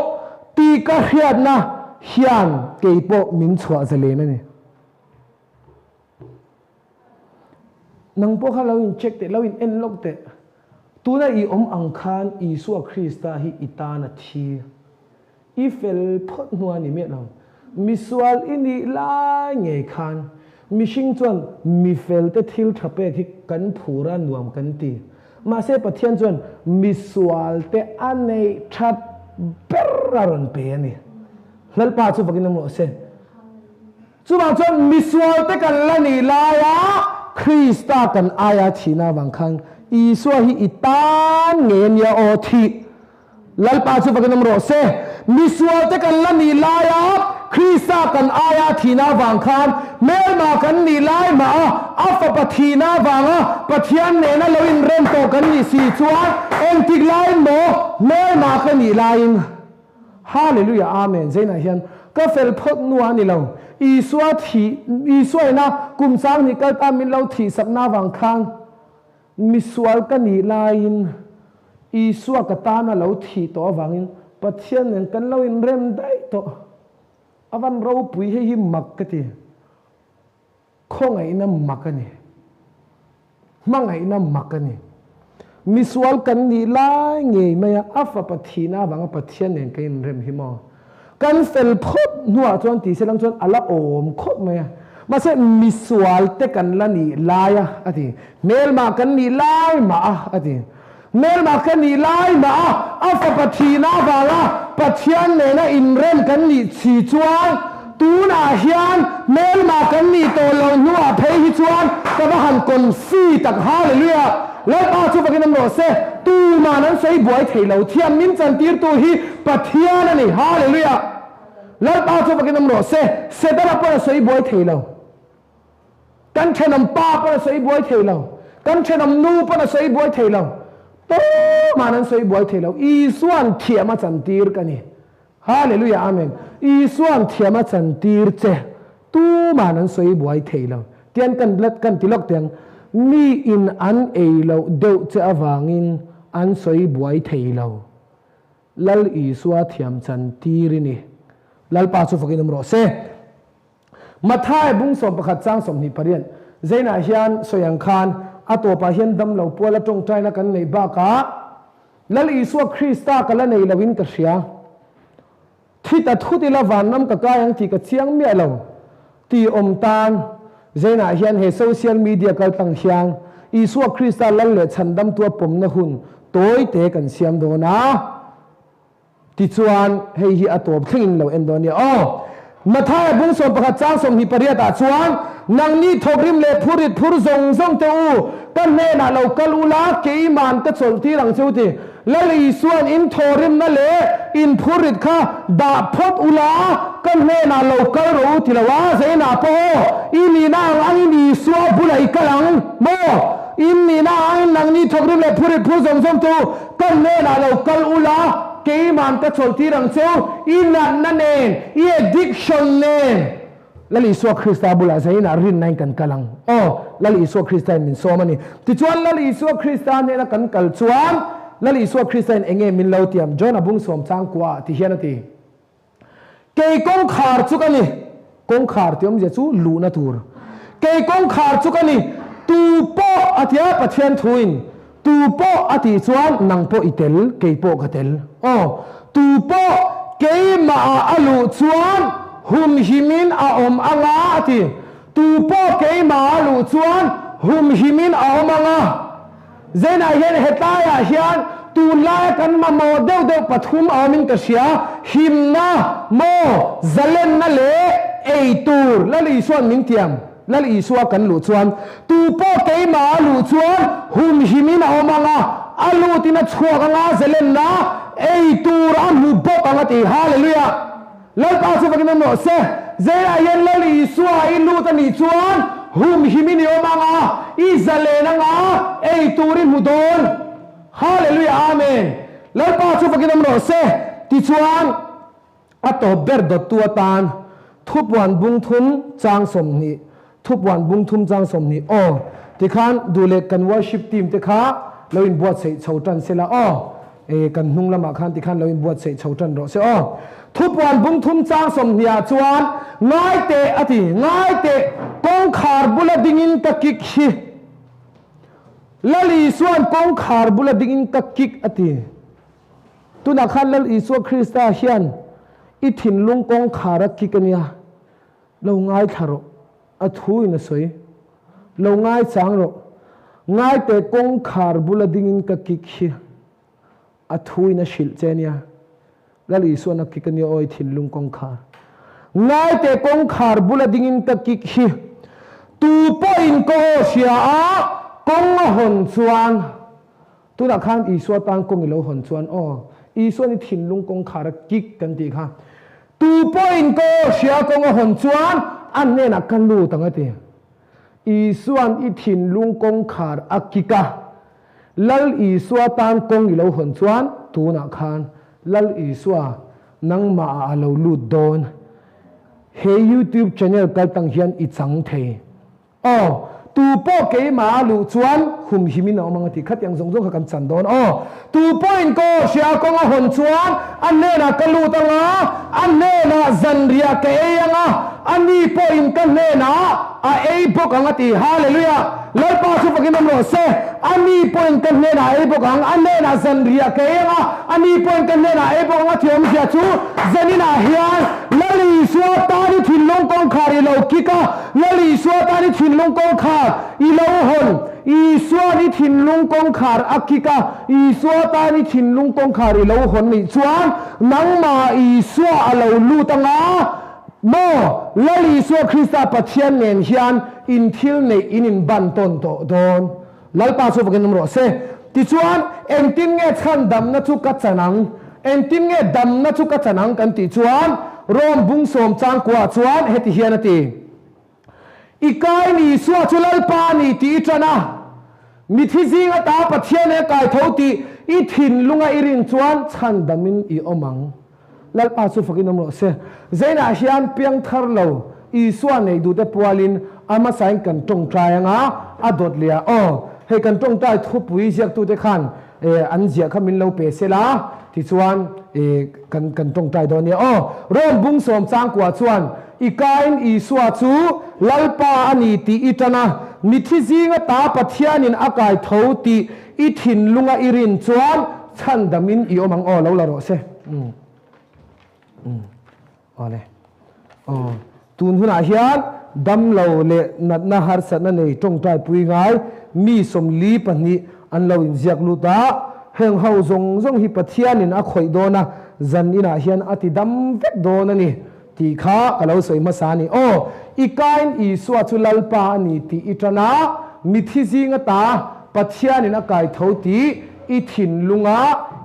Tih ka hriatna hian kei pawh min chhuah zalen a ni. Nang pawh kha lo in check teh, lo in en lawk teh. Tuna i awm ang khan Isua Krista hi i tan a thi. I fel phawt hnu a ni miah lo. Misual i nih lai ngei khan mihring chuan mifel te thil tha pek hi kan phur a nuam kan ti. Mahse Pathian chuan misual te a neih that ber a rawn pe a ni. Lalpa chu vakin awm rawh se. Chuvang chuan misual te kan la nih laia Krista kan aia thihna avang khan Isua hi i tan ngei a nia aw thih. Lalpa chu vakin awm rawh se. Misual te kan la nih laia Krista kan aia thihna avang khan hmelma kan nih lai mah a, a fapa thihna avanga Pathian nena lo inrem tawh kan nih si chuan engtik laiin maw hmelma ka nih laiin Hallelujah Amen Zeinah hian ka fel phawt nua a ni lo. Isua thih Isua ina kum 2000 kal ta min lo thihsakna avang khan misual ka nih laiin Isua ka tana lo thih tawh avangin Pathian nen kan lo inrem daih tawh. A van ropui hei hi mak ka ti. Khawngaihna mak a ni. Hmangaihna mak a ni. Misual kan nih lai ngei mai a, a fapa thihna avanga Pathian nen kan inrem hi maw? Kan fel phawt hnuah chuan ti se lang chuan a la awm khawp mai a. Mahse misual te kan la nih lai a, a ti. Hmelmah kan nih lai mah a, a ti. Hmelmah kan nih lai mah a, a fapa thihna avanga Pathian nena inrem kan nih si chuan tunah hian hmelmah kan nih tawh lo hnuah phei hi chuan ka va han confi tak. Hallelujah! Lalpa chu vakin awm rawh se. Tuman an sawi buai thei lo. Thiam min chantirtu hi Pathian a ni. Hallelujah! Lalpa chu vakin awm rawh se. Setana pawn a sawi buai thei lo. Kan thenawm pa pawn a sawi buai thei lo, kan thenawm nu pawn a sawi buai thei lo, tuman an sawi buai thei lo. Isua'n thiam a chantir ka ni. Hallelujah Amen. Isua'n thiam a chantir che, tuman an sawi buai thei lo. Tian kan let kan ti lawk tiang, mi in an ei loh deuh che avangin an sawi buai thei lo. Lal Isua thiam chantir i ni. Lalpa chu fakin awm rawh se. Matthai bung 11 chang 28 Zeinah hian sawi ang khan a tawpah hian damlo puala tawngtaina kan neih bakah Lal Isua Krista ka la nei loin ka hria. Thi ta thut ila vanram ka kai ang tih ka chiang miah lo tih awm tan Zeinah hian he social media kaltlang hian Isua Krista Lal leh Chhandamtua pawmna hun tawite kan siam dawn a. Tichuan, hei hi a tawp thlengin lo en dawn nia aw. Mathaia bung 11 chang 28 ah chuan, Nangni thawkrim leh phurit phur zawng zawng te u, ka hnenah lo kal ula, keiman ka chawlh tir ang che u ti. Lal Isua'n in thawhrimna leh in phurit kha dah phawt ula, ka hnenah lo kal rawh u ti lo a, zeinah pawh aw, i nihna ang angin Isua bulah i kal ang maw? In nihna ang angin nangni thawkrim leh phurit phur zawng zawng te u, Ka hnenah lo kal ula, keiman ka chawlhtir ang che u, i natna nen, i addiction nen. Lal Isua Krista bulah zainah rinnain kan kal ang. Aw, Lal Isua Kristain min sawm a ni. Tichuan Lal Isua Krista hnena kan kal chuan, Lal Isua Kristain eng nge min lo tiam? John a bung sawm chang kua ah ti hian a ti. Kei kawngkhar chu ka ni. Kawngkhar tih awmzia chu luhna tur. Kei kawngkhar chu ka ni. Tu pawh a ti a, Pathian thuin tu pawh a tih chuan nang pawh i tel, kei pawh ka tel. Aw, tu pawh keimahah a luh chuan humhimin a awm anga a ti. Tu pawh keimahah a luh chuan humhimin a awm anga. Zeinah hian hetlaiah hian tunlaia kan mamawh deuh deuh pathum a awmin ka hria, himna, maw, zalenna leh ei tur. Lal Isua'n min tiam, Lal Isua kan luh chuan tu pawh keimah a luh chuan humhimin a awm ang a, a lutin a chhuak ang a, zalenna, ei tur a hmu bawk ang a ti. Hallelujah! Lalpa chu vakin awm rawh se. Zeinah hian Lal Isua i lut a nih chuan humhimin i awm ang a, i zalen ang a, ei tur i hmu dawn. Hallelujah Amen. Lalpa chu vakin awm rawh se. Tichuan, a tawp ber dawttu atan Thupuan bung thum chang 20, Thupuan bung thum chang 20, aw, tikhan duh leh kan worship team te kha lo inbuatsaih chho tan sela aw. E, kan hnung lamah khan tikhan lo inbuatsaih chho tan rawh se aw. Thupuan bung thum chang 20 ah chuan, Ngai teh, a ti, ngai teh, kawngkhar bula dingin ka kik hi. Lal Isua'n kawngkhar bula dingin ka kik a ti. Tunah khan Lal Isua Krista hian i thinlung kawngkhar a kik a nia. Lo ngaithla rawh, a thu in a sawi. Lo ngaichang rawh. Ngaite kawngkhar bula dingin ka kik hi a thu in a hrilh che nia. Lal Isua'n a kik a nia aw i thinlung kawngkhar. Ngaite kawngkhar bula dingin ka kik hi tu pawhin ka aw hria a, kawng a hawn chuan Tunah khan Isua tan kawng i lo hawn chuan aw, Isua'n i thinlung kawngkhar a kik kan tih kha. Tu pawhin ka aw hria kawng a hawn chuan a hnenah ka lut ang a ti. Isua'n i thinlung kawngkhar a kik a, Lal Isua tan kawng i lo hawn chuan tunah khan Lal Isua nangmahah a lo lut dawn. He YouTube channel kaltang hian i chang thei. Aw, tu pawh keimah a luh chuan humhim in a awm ang a ti. Khatiang zawng zawng kha kan chan dawn. Aw, tu pawhin ka aw hria kawng a hawn chuan a hnenah ka lut ang a, a hnenah zanriah ka ei ang a, a ni pawhin ka hnenah a ei bawk ang a ti. Hallelujah! Lalpa chu fakin awm rawh se. A ni pawhin ka hnenah a ei bawk ang, a hnenah zanriah ka ei ang a, a ni pawhin ka hnenah a ei bawk ang a ti awmzia chu zaninah hian Lal Isua tan i thinlung kawngkhar i lo kik a, Lal Isua tan i thinlung kawngkhar i lo hawn, Isua'n i thinlung kawngkhar a kik a, Isua tan i thinlung kawngkhar i lo hawn nih chuan nangmah Isua a lo lut anga maw? Lal Isua Krista Pathian nen hian in thil neih in inban tawn tawh dawn. Lalpa chu vakin awm rawh se. Tichuan, engtin nge chhandamna chu ka chan ang? Engtin nge damna chu ka chan ang kan tih chuan, Rom bung sawm changkuaah chuan heti hian a ti, I kai ni Isua chu Lalpa a ni tih i ṭan a, mithi zing ata Pathian he kai tho tih i thinlunga i rin chuan chhandamin i awm ang. Lalpa chu fakin awm rawh se. Zainah hian piangthar lo Isua nei duhte pualin a hmasain kan tawngtai anga a dawt leh a, aw hei kan tawngtai thupui ziaktute khan an ziah kha min lo pe sela tichuan kan kan tawngtai dawn nia. Aw Rom bung sawm changkua chuan i kain Isua chu Lalpa a ni tih i tan a, mithi zinga ta Pathianin a kai tho tih I thinlunga i rin chuan chhandamin i awm ang aw lo la rawh se. Umm. Umm. Awle. Aw. Tun hunah hian damlo leh natna harsatna nei tawngtai pui ngai mi 42 an lo inziak lut a, heng ho zawng zawng hi Pathianin a khawih dawn a, zan inah hian a ti dam vek dawn a ni tih kha ka lo sawi hmasa a ni. Aw, i kain Isua chu Lalpa a ni tih i tan a, mithi zing ata Pathianin a kai tho tih i thinlunga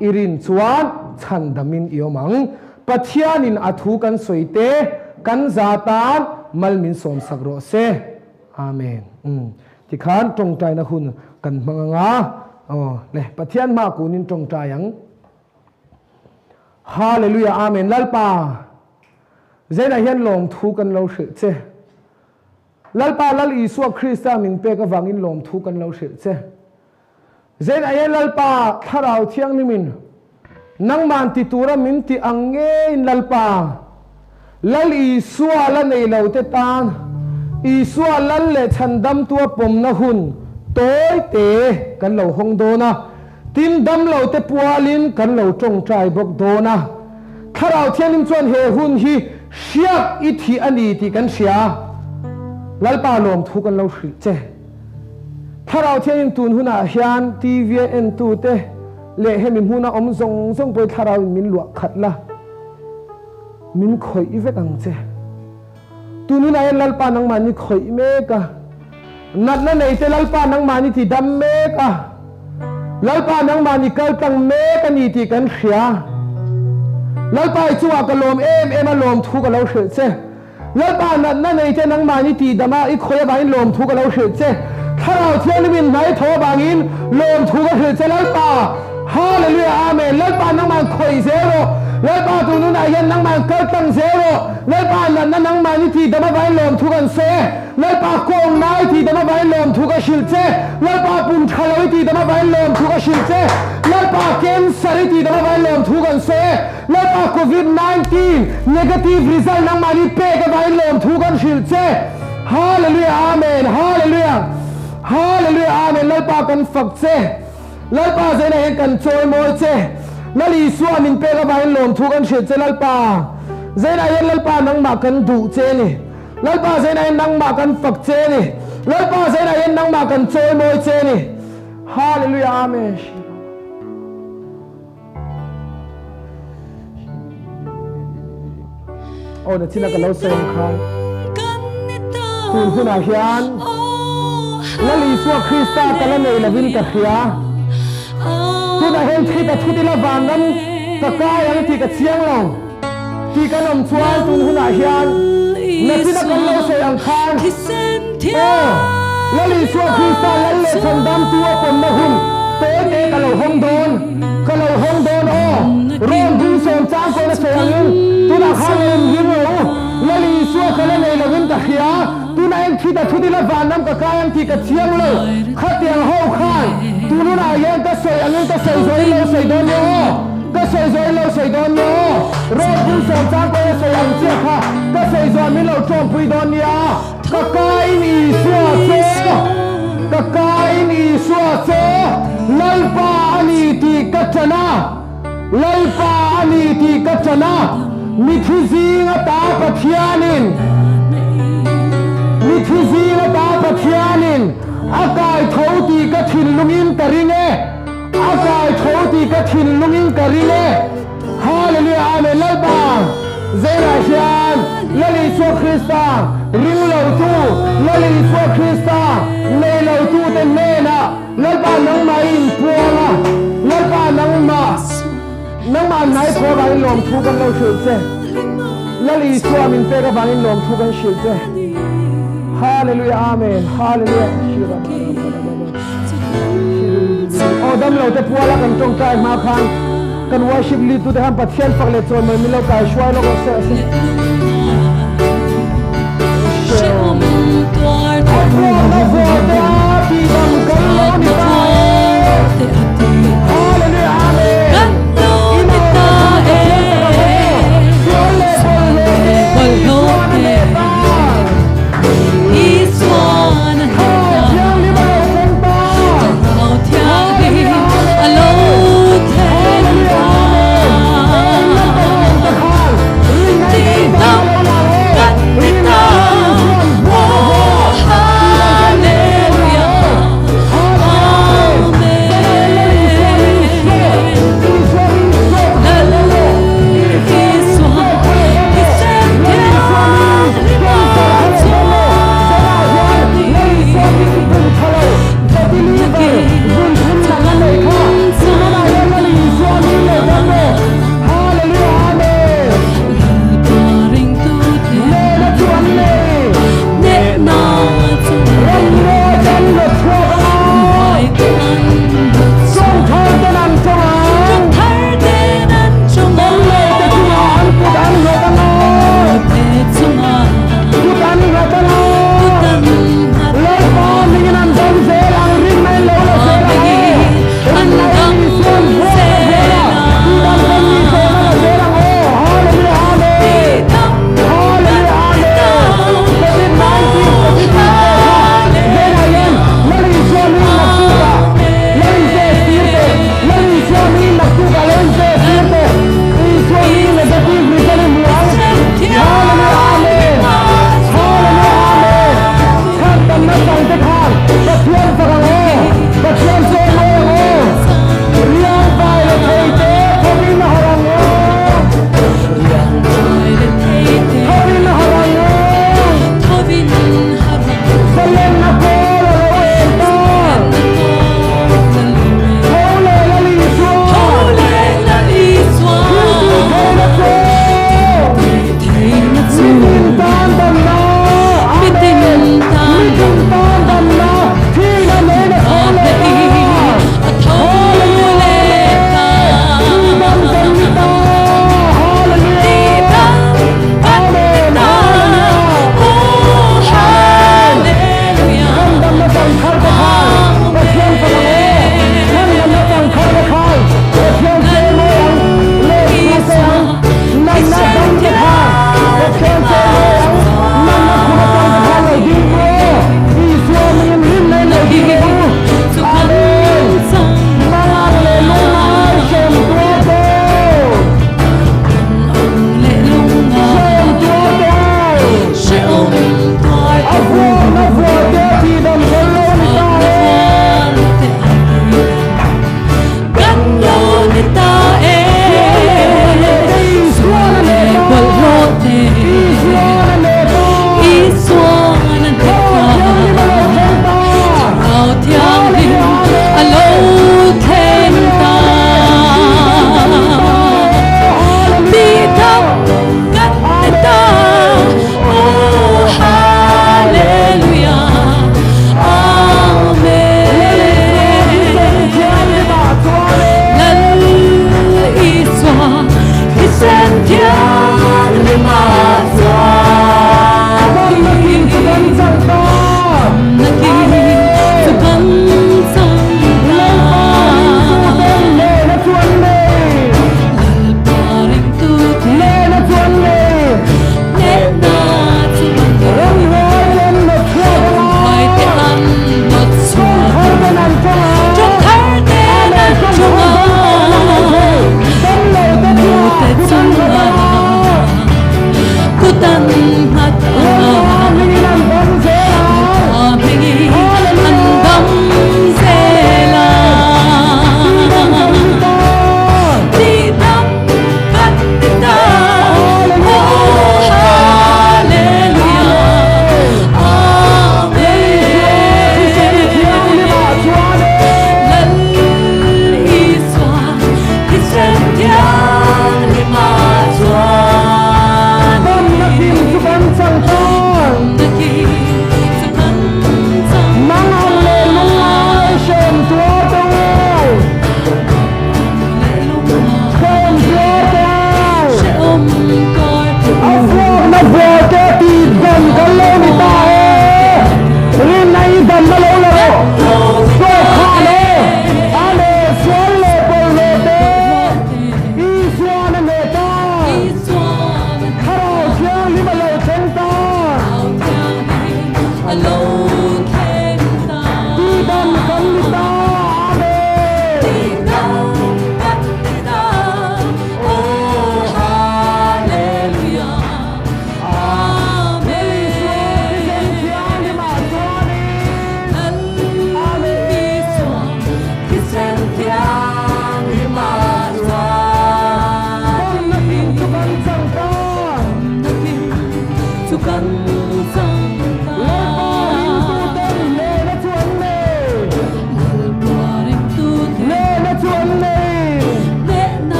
i rin chuan chhandamin i awm ang. Pathianin a thu kan sawi te kan za tan mal min sawmsak rawh se. Amen. Umm. Tikhan tawngtaina hun kan hmang ang a. Aw le, Pathian hma kunin tawngtai ang. Hallelujah Amen Lalpa Zainah hian lawmthu kan lo hrilh che Lalpa Lal Isua Krista min pek avangin lawmthu kan lo hrilh che Zainah hian Lalpa Thlarau Thianghlimin nangman ti tura min ti ang ngeiin Lalpa Lal Isua la nei lo te tan Isua Lal leh Chhandamtua pawmna hun tawi te kan lo hawng dawn a, tin damlo te pualin kan lo tawngtai bawk dawn a. Thlarau Thianghlim chuan he hun hi hriak i thih a ni tih kan hria. Lalpa lawmthu kan lo hrilh che. Thlarau Thianghlim tun hunah hian TV a entute leh hemi hmuna awm zawng zawng pawhin Thlarau in min luah khat la. Min khawih vek ang che. Tununah hian Lalpa nangmah ni khawih mek a. Natna nei te Lalpa nangmah ni ti dam mek a. Lalpa nangmah ni kal tlang mek a ni tih kan hria. Lalpa i chungah ka lawm em em a lawmthu ka lo hrilh che. Lalpa natna nei te nangmah ni ti dam a i khawih avangin lawmthu ka lo hrilh che. Thlarau Thianghlim in hnai tho avangin lawmthu ka hrilh che Lalpa. Hallelujah Amen Lalpa nangmah khawih zel rawh Lalpa tu nunah hian nangmah kal tlang zel rawh Lalpa natna nangmah ni tih dam avangin lawmthu kan sawi e Lalpa kawng nai tih dam avangin lawmthu ka hrilh che Lalpa pum tha lo i tih dam avangin lawmthu ka hrilh che Lalpa cancer i tih dam avangin lawmthu kan sawi e Lalpa covid 19 negative result nangmah ni pek avangin lawmthu kan hrilh che Hallelujah Amen Hallelujah. Hallelujah Amen Lalpa kan fak che Lalpa zainah hian kan chawimawi che Lal Isua min pek avangin lawmthu kan hrilh che Lalpa zainah hian Lalpa nangmah kan duh che a ni Lalpa zainah hian nangmah kan fak che a ni Lalpa zainah hian nangmah kan chawimawi che a ni Hallelujah Amen. Aw nachina ka lo sawi ang khan tun hunah hian Lal Isua Krista ka la nei lovin ka hria. Tunah hian thi ta thut ila vanram ka kai ang tih ka chiang lo tih kan awm chuan tun hunah hian nachina kan lo sawi ang khan aw Lal Isua Krista Lal leh Chhandamtu a pawmna hun tawi te ka lo hawng dawn. Ka lo hawng dawn aw. Rawn ding sawm chang pawh na sawi angin tunah khan lo in ring rawh u. Lal Isua ka la nei lovin ka hria. Tunah eng thi ta thut ila vanram ka kai ang tih ka chiang lo. Khatiang ho khan tununah hian ka sawi angin ka sawi zawh in lo sawi dawn nia aw. Ka sawi zawh in lo sawi dawn nia aw. Rawn ding sawm chang pawh na sawi ang chiah kha ka sawi zawh min lo tawmpui dawn nia. Ka kain Isua chu, ka kain Isua chu Lalpa a ni tih ka ṭan a, Lalpa a ni tih ka ṭan a, mithi zing ata Pathianin, mithi zing ata Pathianin a kai tho tih ka thinlungin ka ring e, a kai tho tih ka thinlungin ka ring e. Hallelujah Amen Lalpa Zeinah hian Lal Isua Krista ring lo tu Lal Isua Krista nei lo tu te hnenah Lalpa nangmah i inpuang a Lalpa nangmah nangmah hnai phaw avangin lawmthu kan lo hrilh che Lal Isua min pek avangin lawmthu kan hrilh che Hallelujah Amen Hallelujah Aw damlo te puala kan tawngtai hma khan Kan worship lead tute khan Pathian fak leh chawimawi min lo kai hruai lawk rawh se a si. A vuakna vuah te a tihdam kan lo ni ta e. Hallelujah Amen. In au leh khan Pathian fak ang aw. Sual leh bawlhhlawh te Isuan a hneh ta. Thlarau Thianghlim a lo thleng ta. Hallelujah Amen.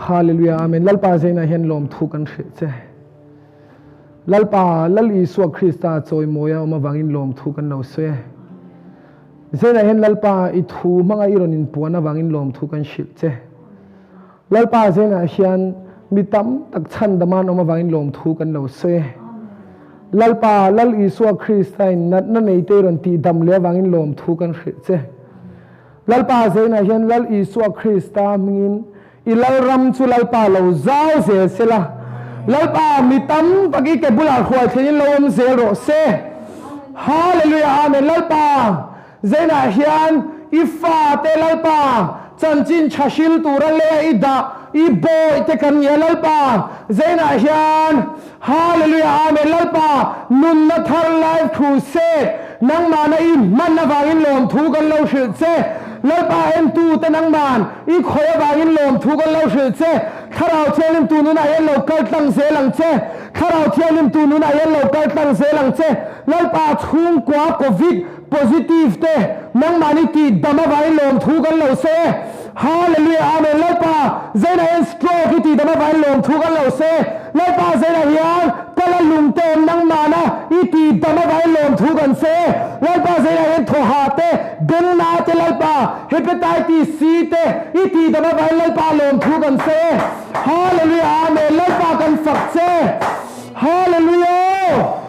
Hallelujah Amen Lalpa zeina hian lawm thu kan hrilh che Lalpa Lal Isua Krista chawimawi a awm avangin lawm thu kan lo sawi e Zeina hian Lalpa i thu hmanga i rawn inpuan avangin lawm thu kan hrilh che Lalpa zengah hian mi tam tak chhandaman awm avangin lawmthu kan lo sawi e. Lalpa, Lal Isua Krista in natna neite i rawn tihdam leh avangin lawmthu kan hrilh che. Lalpa zengah hian Lal Isua Krista hmingin i Lalram chu Lalpa lo zau zel se la. Lalpa, mi tam tak i ke bulah hruai thlengin lo awm zel rawh se. Hallelujah Amen Lalpa, Zeinah hian i fate Lalpa chanchin tha hril tura leh i dah I bawihte kan ni a Lalpa Zainah hian Hallelujah Amen Lalpa nunna thar life crusade nangmahna i hman avangin lawmthu kan lo hrilh che Lalpa entute nangman i khawih avangin lawmthu kan lo hrilh che Thlarau Thianghlim tu nunah hian lo kal tlang zel ang che Thlarau Thianghlim tu nunah hian lo kal tlang zel ang che Lalpa chhungkua covid Positive te nangmahni tih dam avangin lawmthu kan lo se. Hallelujah Amen Lalpa Zainah hian stroke hi tih dam avangin lawmthu kan lo se. Lalpa Zainah hian kala lung te awm nangmahna i tih dam avangin lawmthu kan se. Lalpa Zainah hian thawhah te bengna te Lalpa hepatitis C te i tih dam avangin Lalpa lawmthu kan se. Hallelujah Amen Lalpa kan fak che. Hallelujah.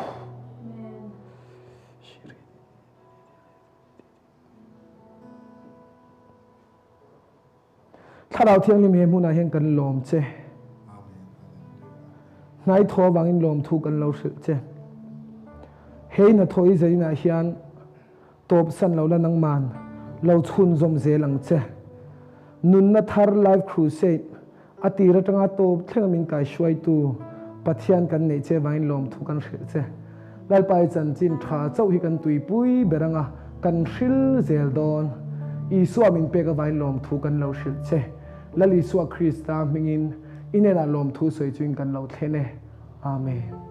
Thlarau Thianghlim he hmunah hian kan lawm che. Hnai thaw avangin lawmthu kan lo hrilh che. Hei hnathawh i zainah hian tawp san lo la nangman lo chhunzawm zel ang che. Nunna thar Life Crusade A tir atanga tawp thlenga min kaihruaitu Pathian kan neih che vangin lawmthu kan hrilh che. Lalpa i chanchin tha chauh hi kan tuipui ber anga kan hril zel dawn. Isua min pek avangin lawmthu kan lo hrilh che. Lal Isua Krista hmingin i hnenah lawmthu sawi chuin kan lo thlen e. Amen.